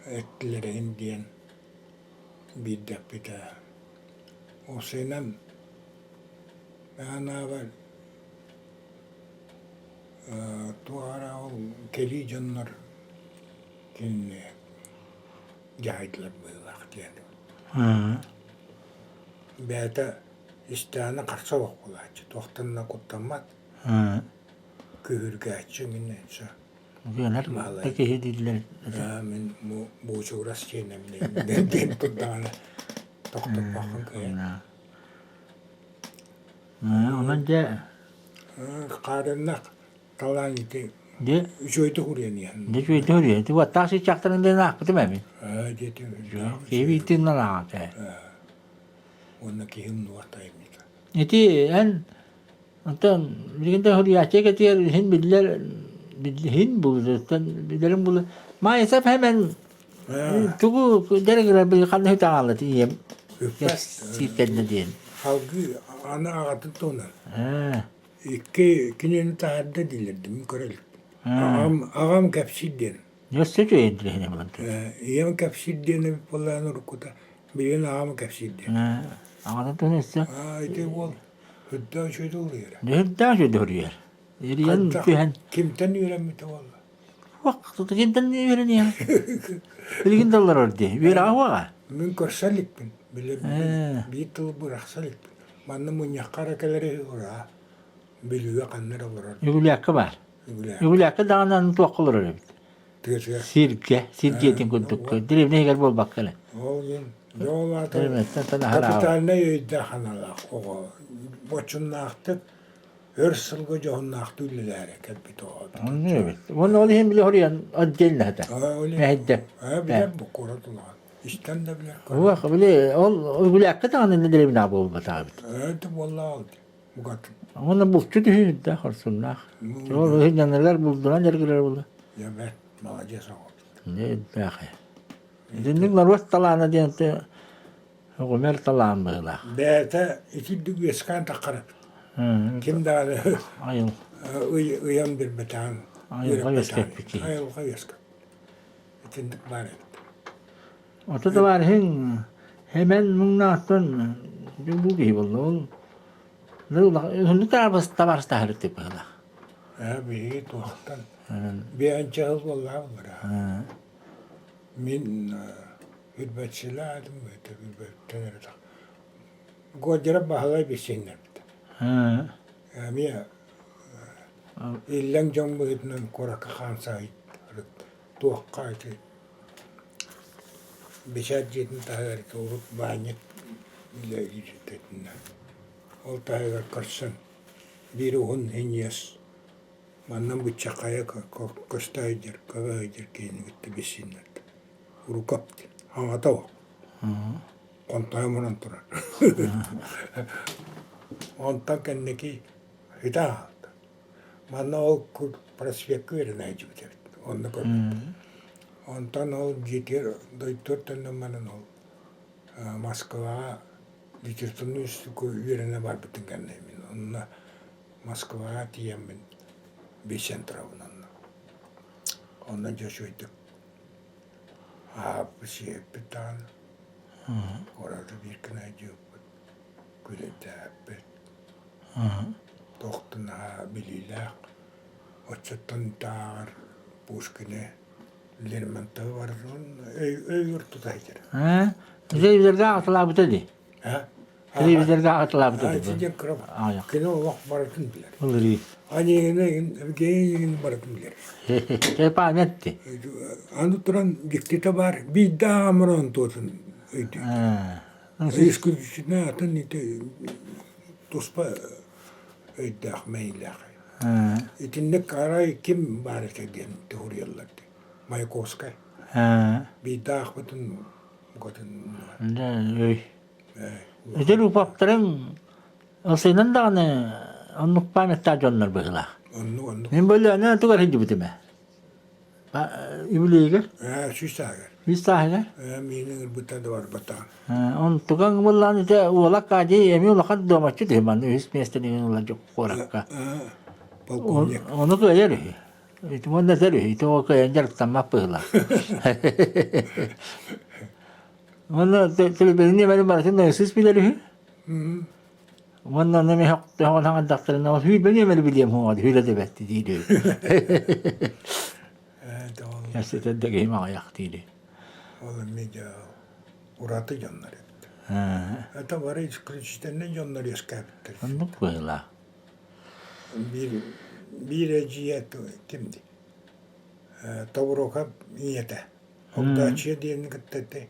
Speaker 2: эттилэр эҥин диэн биирдэппитэ уопсайынан Анаабар туох эрэ ол кэлии дьоннор кинини дьаһайдылар быһыылаах диэн. Бэйэтэ истэҕинэ харса суох буолааччы, туохтан да куттаммат, күүһүргээччи мин өссө
Speaker 1: Үөнэр да киһи дииллэр.
Speaker 2: Мин буучугурас сиэнэм диэн турдаҕына тохтоппоккун кыайан.
Speaker 1: Онон дьэ
Speaker 2: Хаарыаннах талаан ити
Speaker 1: дьэ
Speaker 2: үчүгэйдик уруйан иһэн.
Speaker 1: Дьэ үчүгэйдик уруйан. Ити уоттаах сыччахтарын диэн аахпытым эми.
Speaker 2: Диэтим.
Speaker 1: Киһи бииртиннэн ааҕата.
Speaker 2: Уонна киһим нуорта эмита.
Speaker 1: Ити эн онтон билигин да суруйааччы кэтигэр иһин биллэр иһин булуттан билэрим булу Маайсап хэмэн Тугу дэрэгирэ били ханна үтаҕалла ийэм сииккэннэ диэн.
Speaker 2: Салгыы аны аҕатын туһунан. Икки кинини таһаарда дииллэрдим көрө иликпин. Аҕам аҕам кэпсиир диэн.
Speaker 1: Өссө үчүгэйдириһинэ булан.
Speaker 2: Ийэм кэпсиир диэн эбит буоллаҕына уруккута. Билигин аҕам кэпсиир диэн.
Speaker 1: Аҕатын туһунан өссө.
Speaker 2: Ити уол үрдээх үчүгэй улуйар.
Speaker 1: Үрдээх үчүгэй улуйар. Ириэн түһэн.
Speaker 2: Кимтэн үөрэммитэ буолла?
Speaker 1: Кимтэн үөрэниэм? Билигин да олорор дии. Үөрэҕэ уоҕа.
Speaker 2: Мин көрсө иликпин. Биир тыл бырахса иликпин. Манна мунньахха эрэ кэлэри ураа. Бүлүүгэ ханна эрэ олорор.
Speaker 1: Үгүлээккэ баар. Үгүлээккэ даҕаны аны туохха олорор эбит.
Speaker 2: Тыатыгар.
Speaker 1: Сиргэ, сир дьиэтин курдук. Дэриэбинэ иһигэр буолбакка эрэ.
Speaker 2: Ол диэн, ол аата капитальнай өйдөөх аналаах оҕо. Боччумнаахтык өр сылга дьоһуннаахтыы үлэлээри кэлбит оҕо.
Speaker 1: Оннук эбит. Уонна ол иһин били хоруйан отдельно этэ. Мэһэйдэ.
Speaker 2: Билэр бу куорат улахан. Истэн да билэр.
Speaker 1: Уох, били ол үгүлээккэ даҕаны дэриэбинэ буолбатах эбит.
Speaker 2: Это буоллаҕа букатын.
Speaker 1: Уонна булчут үһү да хорсуннаах. Ол иһин булдунан дьарыгырар буолла.
Speaker 2: Я бэрт молодец оҕо.
Speaker 1: Не дэхэ. Итинник норуот талаана диэн Көмөр талаан быһыылаах.
Speaker 2: Бэйэтэ итирдик үөскээн таххара. Ким даҕаны ыйан билбэтэҕин,
Speaker 1: Айылҕа үөскэппит киһи.
Speaker 2: Айылҕа үөскэппит. Итинник баар эбит.
Speaker 1: Ото табаарыһыҥ Хэмэн муҥнаахтан бу киһи буолла. Ол уһуннук табаарыстаһар тип быһыылаах.
Speaker 2: Ээ, биһиги туохтан биэнчэ сыл буоллаҕа буллара. Мин Үрбэтсилээтим этэ, үрбэттэн эрэ Гуодьарап Баһылай билсиһиннэрбитэ. Эмиэ иллэҥ дьон быһыытынан куоракка хаамса туохха ити бэчээт дьиэтин таһыгар ити урут баанньык үлэлиир Ол таһыгар көрсөн биир уһун иҥиэс манна быччаххайа көстө сылдьар, көбө сылдьар киһини кытта билсиһиннэрдэ. Рукав диэн аҥата ол. Хонтойон баран турар. Онтон кэнники ыта аҕалта. Манна ол проспекка үөрэнэ сылдьыбыт эбит. Онно көрбүт. Онтон ол дьиэтигэр дойдутугар төннөн баран ол Москваҕа литературнай институкка үөрэнэ барбытын кэннэ мин онно Москваҕа тиийэммин билсэн турабын онно. Онно дьэ үчүгэйдик аһаабыппыт, сиэппит даҕаны. Куораты биир гына дьиэппит, күлэйдээппит. Туох да наһаа билиилээх. Оччоттон тааҕар Пушкины, Лермонтовы барытын өйүгэр тута сылдьар.
Speaker 1: Телевизорга аҕатылаабыта дии. Телевизорга аҕатылаабыта дии.
Speaker 2: Ити кыра кини олох барытын билэр.
Speaker 1: Ылырыы.
Speaker 2: Анегина Евгеньевна барытын билэр.
Speaker 1: Память ти.
Speaker 2: Аны туран дьиктитэ баар биирдэ аамыран туотун өйдүүр. Исключительно атын ити туспа өйдөөх мэйилээх. Итинник арай ким баар этэ диэн туһуруйаллар дии. Маяковскай. Биирдэ аахпытын букатын
Speaker 1: Өй. Ити Руповтарыҥ ылсыынан даҕаны оннук памяттаах дьоннор быһыылаах.
Speaker 2: Оннук, оннук.
Speaker 1: Мин бөлүөнэ тугар сылдьыбытым ээ. Үбүлүөйүгэр?
Speaker 2: Сүүс сааһыгар.
Speaker 1: Сүүс сааһыгар?
Speaker 2: Миини ыҥырбыттар да барбатаҕым.
Speaker 1: Онтукаҥ былаан ити уола Кадий эмиэ улахан дуомаччыт үһү манна үһүс миэстэни ылла куоракка.
Speaker 2: Полковник.
Speaker 1: Ону кыайар үһү. Ити уонна этэр үһү, ити ол кыайан дьарыктаммат быһыылаах. Уонна төлөбүрүн эмэрин барытын сыс билэр үһү. Уонна онно эмиэ тоһоҕон хаҥардахтарына ол сүүрбэни эмэри билиэм хуоҕа сүүрэ да бэрт диир Кэпсэтэр да киһим аҕыйах диир.
Speaker 2: Ол эмиэ дьэ ураты дьоннор эбит. Это бары исключительно дьоннор үөскээбиттэр.
Speaker 1: Оннук быһыылаах.
Speaker 2: Биир биир эдьиийэ ким дии? Тобуруокап ийэтэ. Огдооччуйа диэни кытта ити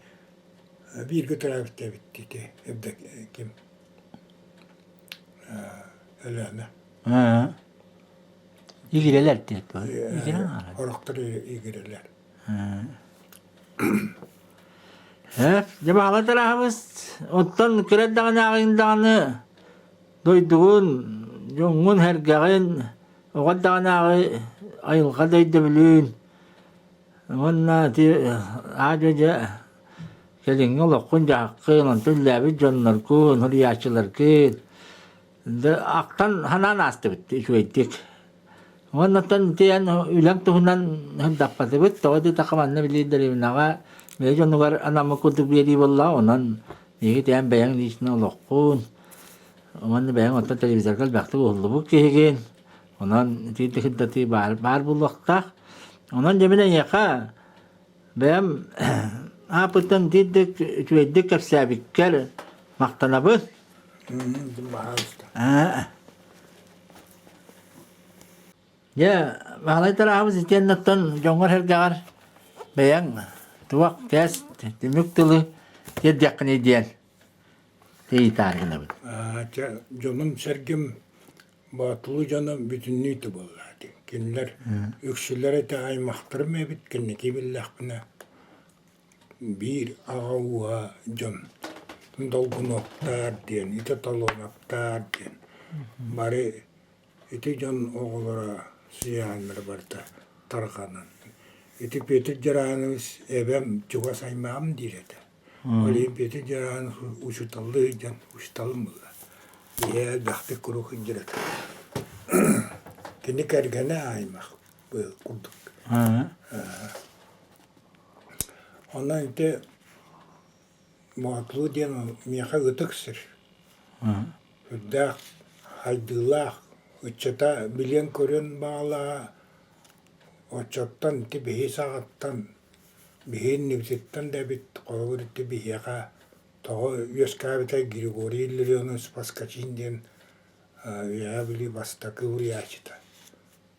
Speaker 2: бииргэ төрөөбүт эбит ити ким Өлөөнө.
Speaker 1: Игирэлэр диэт
Speaker 2: Орохтор игирэлэр.
Speaker 1: Э, дьэ баҕала тарааһабыс. Оттон кыра даҕаны ааҕыҥ даҕаны дойдугун, дьоҥҥун, сэргэҕин, оҕо даҕаны ааҕы айылҕа да өйдөбүлүн уонна ити аа-дьуо дьэ кэлиҥҥи олоххун-дьаһаххын, онтон үлэлээбит дьонноргун, суруйааччыларгын ахтан санаан аастыбыт үчүгэйдик. Уоннаттан ити эн үлэҥ туһунан сырдаппатыбыт, тоҕо диэтэххэ манна били дэриэбинэҕэ бэйэ дьонугар анаммыт курдук биэрии буоллаҕа, онон биһиги ити эн бэйэҥ лично олоххун уонна бэйэҥ оттон телевизорга элбэхтик уһуллубут киһигин, онон итиитик сырдатыы баар, баар буолуохтаах. Онон дьэ мин эйиэхэ бэйэм ааппыттан итиитик үчүгэйдик кэпсээбиккэр махтанабын.
Speaker 2: Пожалуйста.
Speaker 1: Дьэ, Баһылай Тараабыс итиэннэттэн дьоҥҥор-сэргэҕэр бэйэҥ туох кээс түмүк тылы тиэрдиэххиний диэн ыйытаары гынабын.
Speaker 2: Чэ, дьонум-сэргэм Боотулуу дьоно бүтүннүү буолла Кинилэр үксүлэрэ ити аймахтарым эбит, кэнники биллэхпинэ биир аҕа ууһа дьон Долгунуоптаар диэн, ити Толуонаптаар диэн бары ити дьон оҕолоро сыйааннара барыта тарҕанан. Ити Петр Дьаранович эбэм чугас аймаҕым диир этэ. Ол иһин Петр Дьаранович учууталлыы сылдьан учууталым буолла. Ийэ элбэхтик куруук сылдьар этэ. Кини кэргэнэ аймах курдук. Онон ити Боотулуу диэн миэхэ ытык сир. Үрдээх, хайдыылаах, ыччата билиэн-көрүөн баҕалааҕа оччоттон ити биһи саҕаттан, биһи иннибититтэн да эбит, холобур ити биһиэхэ тоҕо үөскээбитэй Григорий Илларионович Поскачин диэн Үөһээ Бүлүү бастакы уруйааччыта.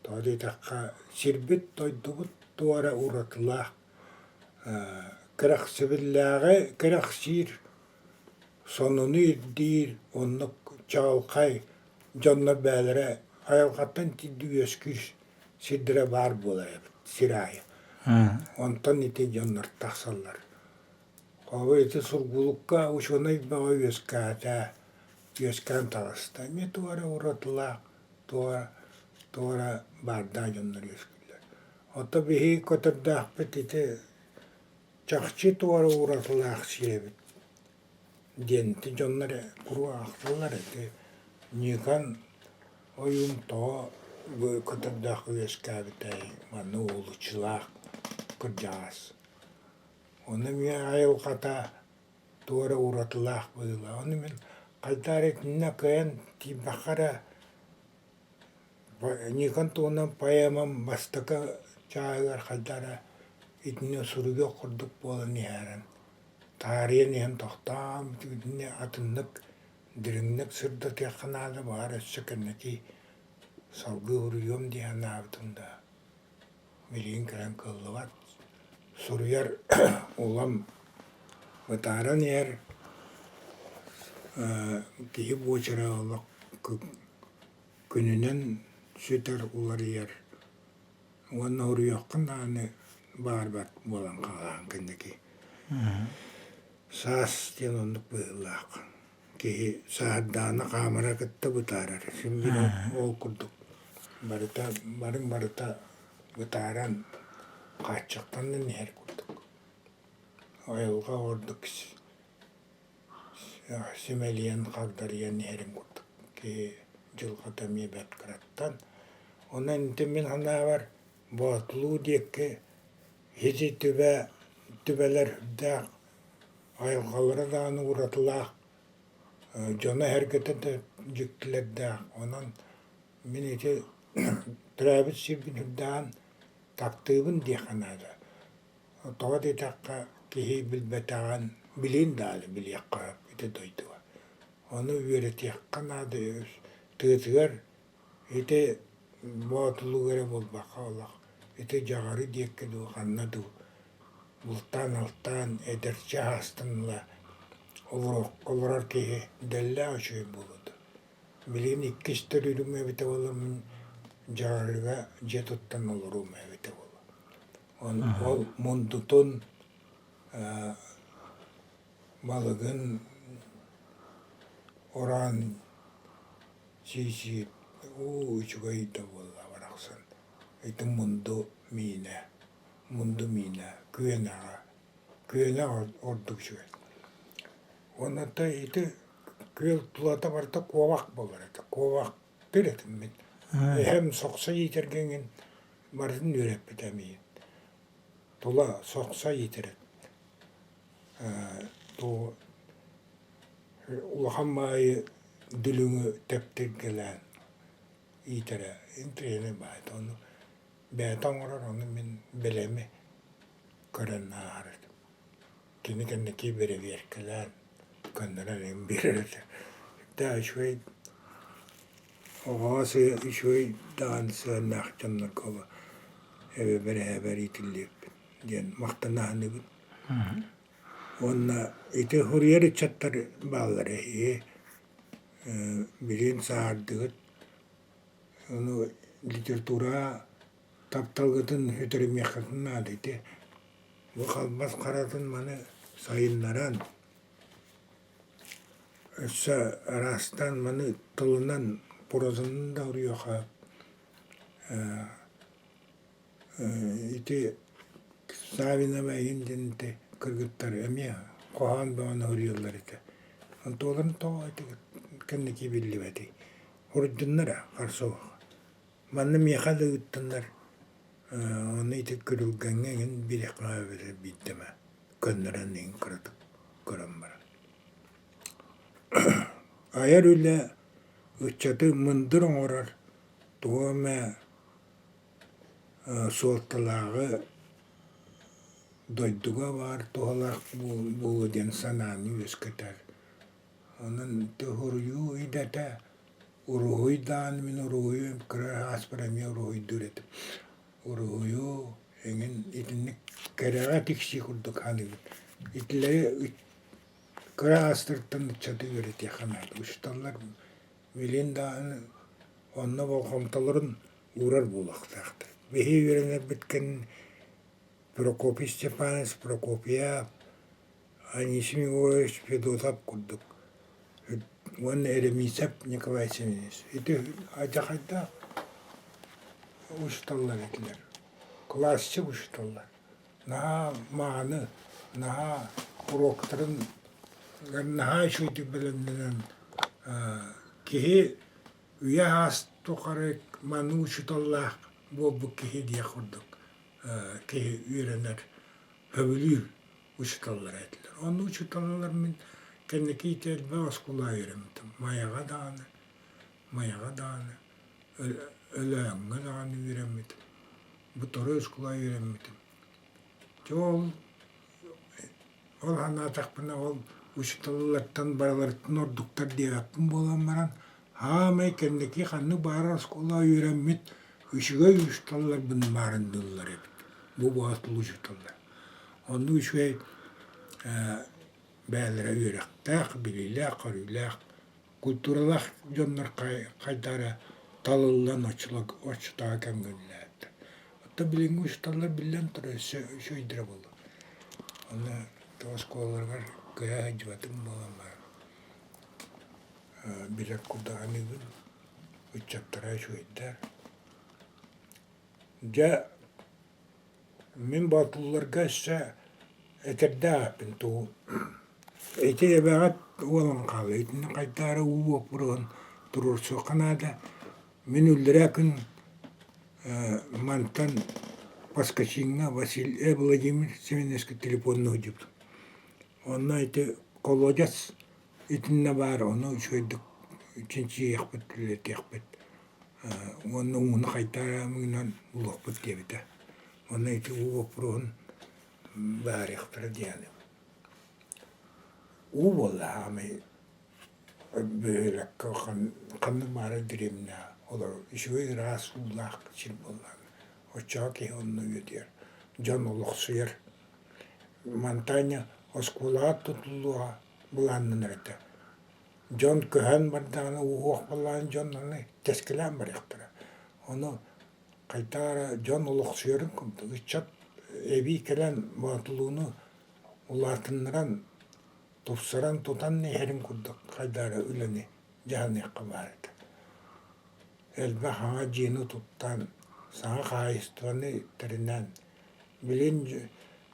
Speaker 2: Тоҕо диэтэххэ, сирбит-дойдубут туора уратылаах, кэрэхсэбиллээҕи кэрэхсиир, сонуну ирдиир оннук чаҕылхай дьоннор бэйэлэрэ айылҕаттан итирдии үөскүүр сирдэрэ баар буолар эбит сир аайы. Онтон ити дьоннор тахсаллар. Холобур, ити Сургуулукка учуонай бөҕө үөскээтэ, үөскээн таҕыста. Эмиэ туох эрэ уратылаах, туох эрэ, туох эрэ баардаах дьоннор үөскүүллэр. Оттон биһиги көтөрдөөхпүт ити чахчы туох эрэ уратылаах сир эбит диэн ити дьоннор куруук аахсаллар ити Ньыыкан ойуун тоҕо бу көтөрдөөх үөскээбитэй манна уһулуччулаах кырдьаҕас. Ону эмиэ айылҕата туох эрэ уратылаах быһыылаах. Ону мин хайдах эрэ итиннэ кыайан тиийбэххэ эрэ Ньыыкан туһунан поэмам бастакы чааһыгар хайдах эрэ итини суруйуох курдук буолан иһээрэн, таарыйан иһэн тохтоон итини атыннык дириҥник сырдатыахха наада, баҕар өссө кэнники салгыы суруйуом дии санаабытым да билигин кэлэн кыаллыбат. Суруйар улам бытааран иһэр киһи буочара олох күнүнэн сүтэр, уларыйар уонна уруйуоххун даҕаны баҕарбат буолан хаалаҕын кэнники. Саас диэн оннук быһыылаах. Киһи сааһырдаҕына хаамара кытта бытаарар. Син биир ол курдук барыта барыҥ барыта бытааран хааччахтанан иһэр курдук. Айылҕа ордук симэлийэн хагдарыйан иһэрин курдук киһи дьылҕата эмиэ бэрт кыраттан. Онон ити мин санаабар Боотулуу диэки ити түбэ түбэлэр үрдээх айылҕалара даҕаны уратылаах, дьоно-сэргэтэ да дьиктилэрдээх. Онон мин ити төрөөбүт сирбин үрдээн таптыыбын диэххэ наада. Тоҕо диэтэххэ, киһи билбэтэҕин билиин даҕаны билиэххэ сөп ити дойдуга. Ону үөрэтиэххэ наада тыатыгар ити Боотулууга эрэ буолбакка олох ити Дьаҕары диэки дуу, ханна дуу бултаан-алтаан эдэрчи аһаастан ыла олорор киһи дэллээх үчүгэй буолуо дуо. Билигин иккис төрүүрүм эбитэ буоллар мин Дьаҕарыга дьиэ туттан олоруом эбитэ буолуо. Ол мундутун, балыгын ороон сии-сии уу үчүгэй да буолла барахсан. Ити мунду миинэ, мунду миинэ күөнэҕэ, күөнэх ордук үчүгэй. Уонна ити күөл тулата барыта куобах буолар этэ, куобахтыыр этим мин. Эһэм сохсо иитэргэ эҥин барытын үөрэппитэ миигин. Тула сохсо иитэр этим. Улахан баайы дүлүҥү тэптиргэлээн иитэрэ интэриэһинэй баайыта. Ону бэйэтэ оҥорор, ону мин бэлэми көрөн ааһар этим. Кини кэнники бэрэбиэркэлээн көннөрөн эҥин биэрэр этэ. Сүрдээх үчүгэй оҕоҕо үчүгэй даҕаны сыһыаннаах дьоннорго эбэбэр эһэбэр иитиллибиппин диэн махтана саныыбын. Уонна ити суруйар ыччаттар бааллар эһиги билигин саһаардыгыт ону литератураҕа тапталгытын сүтэримиэххитин наада ити Бу халбас харатын маны сайыннаран, өссө араастаан маны тылынан, прозанан да уруйуохха ити Савинова эҥин диэн ити кыргыттар эмиэ хоһоон бөҕөнү уруйаллар этэ. Онтуларын тоҕо ити кэнники биллибэтий. Уруйдуннар ээ харса суох. Манна миэхэ да ыыттыннар, ону ити күрүлгэҥҥэ эҥин биэриэххэ эбэтэр биирдэ эмэ көннөрөн иһин кыратык көрөн баран. Айар үлэ ыччаты мындыр оҥорор тугу эмэ суолталааҕы дойдуга баар туһалаах буолуо диэн санааны үөскэтэр. Онон ити суруйуу идэтэ Уруһуйдаан мин уруһуйу кыра ааспар эмиэ уруһуйдуур этим. Уруһуйу эҥин итинник кэрэҕэ тиксии курдук саныыбын. Итилэри кыра аастартан ыччаты үөрэтиэххэ наада. Учууталлар билигин даҕаны онно болҕомтолорун уурар буолуохтаахтар. Биһиги үөрэнэрбит кэннэ Прокопий Степанович Прокопьев, Анисим Егорович Федотов курдук уонна Еремисов Николай Семенович. Ити алдьархайдаах учууталлар этилэр, классик учууталлар. Наһаа мааны, наһаа уруоктарын наһаа үчүгэйдик бэлэмнэнэн киһи үйэ аас тухары маннык учууталлаах буолбут киһи диэх курдук киһи үөрэнэр, сөбүлүүр учууталлара этилэр. Онно учууталлар мин кэнники ити элбэх оскуолаҕа үөрэммитим. Майаҕа даҕаны, Майаҕа даҕаны, Өлөөҥҥө даҕаны үөрэммитим. Бу второй оскуолаҕа үөрэммитим. Дьэ ол ол санаатахпына ол учууталлартан барыларыттан ордуктар диэбэппин буолан баран, хаамай кэнники ханнык баҕарар оскуолаҕа үөрэммит үчүгэй учууталларбын маарынныыллар эбит. Бу боотул учууталлар. Оннук үчүгэй бэйэлэрэ үөрэхтээх, билиилээх-көрүүлээх, культуралаах дьоннор хайдах эрэ талыллан оччотооҕу кэмҥэ үлэлээбиттэр. Оттон билиҥҥи учууталлар биллэн турар өссө үчүгэйдэрэ буолуо. Онно оскуолаларыгар кыайа сылдьыбатым буолан баран билэр курдук аныыбын, ыччаттара үчүгэйдэр. Дьэ Мин боотулларга өссө этэрдээхпин тугу ити эбэҕит уолан хаалла итиннэ хайдаары уу боппуруоһун туруорсуохха наада. Мин үллэрээ күн мантан Поскачиҥҥа Василий Владимир Семеновичка телефоннуу сылдьыбытым. Онно ити колодец итиннэ баар ону үчүгэйдик чинчийиэхпит, үлэлэтиэхпит уонна ууну хайдаараамыгынан булуохпут диэбитэ. Уонна ити уу боппуруоһун быһаарыахтара диэн. Уу буолла хаамай бөһүөлэккэ ханнык баара дэриэбинэ олорор үчүгэй ыраас уулаах сир буоллаҕына оччоҕо киһи онно үөдүйэр, дьон олохсуйар. Мантан оскуолаҕа тутуллуоҕа былааннанар этэ. Дьон көһөн бардаҕына ууһуох буоллаҕына дьон аны тэскилээн барыахтара. Ону хайдах эрэ дьон олохсуйарын курдук ыччат эбии кэлэн боотулууну улаатыннаран, тупсаран тутан иһэрин курдук хайдах эрэ үлэни дьаһаныахха баар этэ. Элбэх саҥа дьиэни туттан, саҥа хаһаайыстыбаны тэринэн, билигин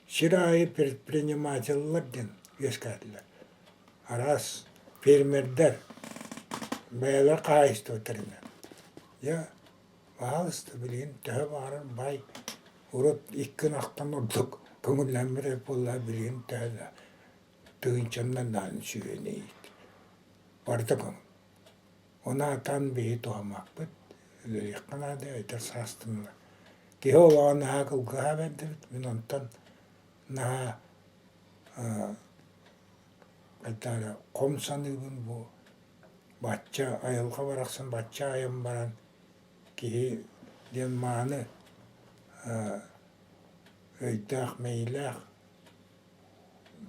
Speaker 2: сир аайы предпринимателлэр диэн үөскээтилэр. Араас фермердэр бэйэлэрэ хаһаайыстыба тэринэн. Дьэ, баһаалыста билигин төһө баҕарар баай урут икки ынахтан ордук көҥүллэммит буоллар билигин төһө да тыһыынчаннан даҕаны сүөһүнү иит. Барыта көҥүл. Ону аатаан биһи туһаммаппыт, үлэлиэххэ наада, эдэр саастанна. Киһи олоҕо наһаа кылгаһа бэрдибит, мин онтон наһаа хайдах эрэ хом саныыбын бу бачча айылҕа барахсан бачча айан баран киһи диэн мааны өйдөөх мэйиилээх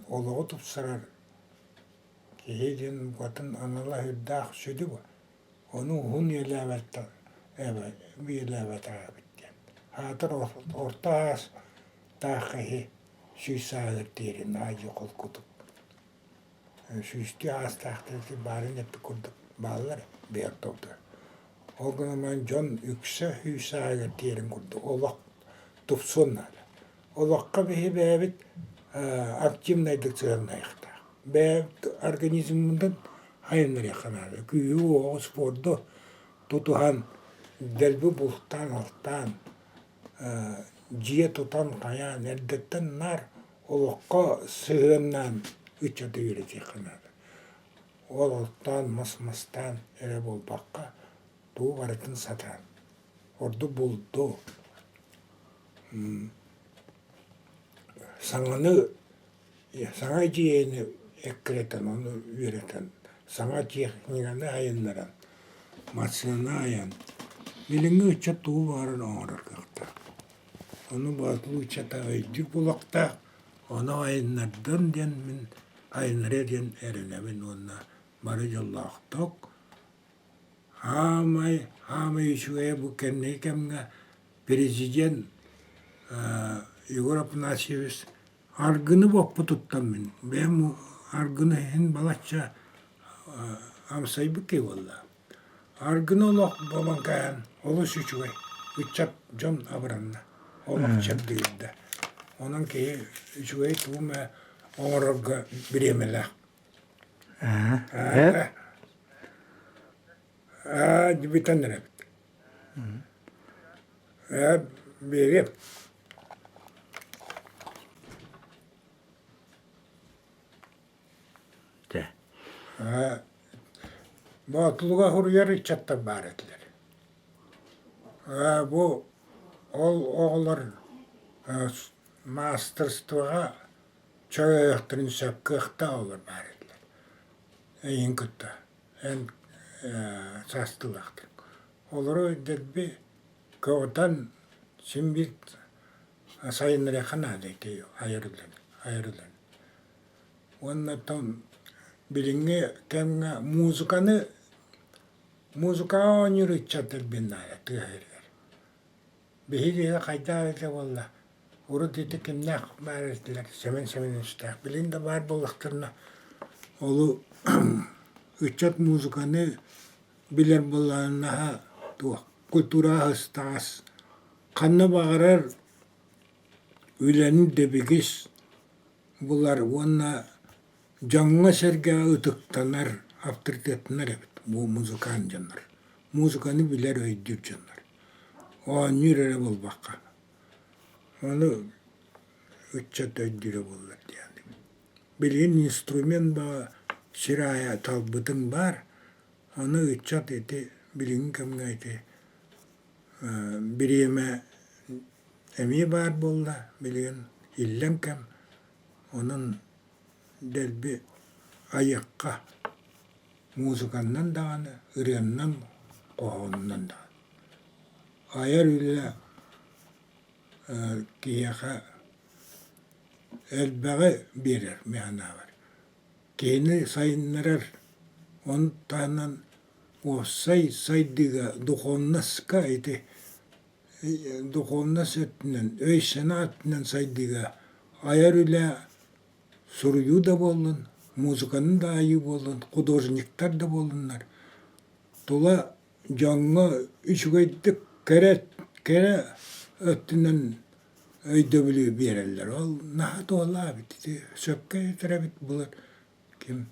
Speaker 2: олоҕу тупсарар киһи диэн букатын анала сүрдээх сүдү бу. Ону уһун үйэлээбэттэр үйэлээбэтэх эбит диэн. Аатыр орто аастаах киһи сүүс сааһыгар диэри наадьы холкутук сүүстүү аастаахтар баарын эппит курдук бааллар бэйэ ортобутугар. Ол гынан баран дьон үксэ сүүс сааһыгар тиийэрин курдук олох тупсуон наада. Олоххо биһи бэйэбит активнайдык сыһыаннаһыахтаах. Бэйэбит организммытын айаннарыахха наада. Күүһү-уоҕу, спорду тутуһан, дэлби бултаан-алтаан, дьиэ тутан хайаан эрдэттэн наар олоххо сыһыаннаан ыччаты үөрэтиэххэ наада. Ол оттоон, мас-мастаан эрэ буолбакка, тугу барытын сатаан. Ордук булду, саҥаны саҥа идиэйэни эккирэтэн, ону үөрэтэн, саҥа техниканы айаннаран, массыынаны айан, билиҥҥи ыччат тугу баҕарар оҥорор кыахтаах. Ону боотулуу ыччата өйдүүр буолуохтаах, ону айаннардын диэн мин айаннарыа диэн эрэнэбин уонна бары дьоллоохтук Хаамай, хаамай үчүгэйэ бу кэнники кэмҥэ президент Егор Афанасьевич Аргыны боппутуттан мин бэйэм аргыны иһин балачча амсайбыт киһи буолла. Аргыны олох буолан кээһэн олус үчүгэй ыччат дьон абыранна, олох чэбдигирдэ. Онон киһи үчүгэй тугу эмэ оҥорорго бириэмэлээх.
Speaker 1: Ээ
Speaker 2: Аа бүтэн эрэбит. Ээ биэриэм.
Speaker 1: Дьэ.
Speaker 2: Аа Боотулуга суруйар ыччаттар баар этилэр. Аа бу ол оҕолор маастарствоҕа чөйөйөхтөрүн сөп кыахтаах оҕолор баар этилэр. Эйигин кытта эн саастыылаахтар. Олору дэлби көҕүтэн син биир сайыннарыахха наада ити айар үлэни, айар үлэни. Уонна оттон билиҥҥи кэмҥэ музыканы музыкаҕа оонньуур ыччат элбиэн наада тыа сиригэр. Биһиги хайдах этэ буолла, урут ити кимнээх баар этилэр, Сэмэн Сэмэновичтаах. Билигин да баар буоллахтарына, олу ыччат музыканы билэр буоллаҕына наһаа туох культураҕа ыстаҕас, ханна баҕарар үлэни дэбигис булар уонна дьоҥҥо-сэргэҕэ ытыктанар, авторитеттанар эбит бу музыкант дьоннор. Музыканы билэр, өйдүүр дьоннор. Оонньуур эрэ буолбакка. Ону ыччат өйдүүрэ буоллар диэн. Билигин инструмент баҕа сир аайы талбытыҥ баар, ону ыччат ити билиҥҥи кэмҥэ ити бириэмэ эмиэ баар буолла билигин иллэҥ кэм онон дэлби айыахха музыканнан даҕаны ырыаннан хоһоонунан даҕаны айар үлэ киһиэхэ элбэҕи биэрэр мин санаабар киһини сайыннарар ону таһынан уопсай сайдыыга духовноска ити духовность өттүнэн өй-санаа өттүнэн сайдыыга айар үлэ суруйуу да буоллун, музыканы да айыы буоллун, художниктар да буоллуннар тула дьоҥҥо үчүгэйдик кэрэ кэрэ өттүнэн өйдөбүлү биэрэллэр. Ол наһаа туһалаах эбит ити сөпкө этэр эбит былыр ким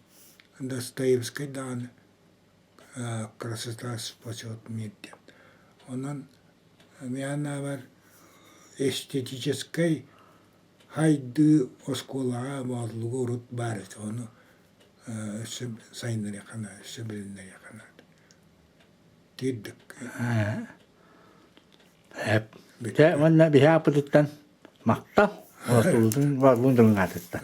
Speaker 2: Достоевскай даҕаны красота спасет мир диэн. Онон мин санаабар эстетическэй хайдыы оскуолаҕа Боотулуга урут баар этэ, ону өссө сайыннарыахха наада, өссө билиннэриэххэ наада. Тиэрдик.
Speaker 1: Бүтэ уонна биһи ааппытыттан махтал. Боотулутун Боотулун дьонун аатыттан.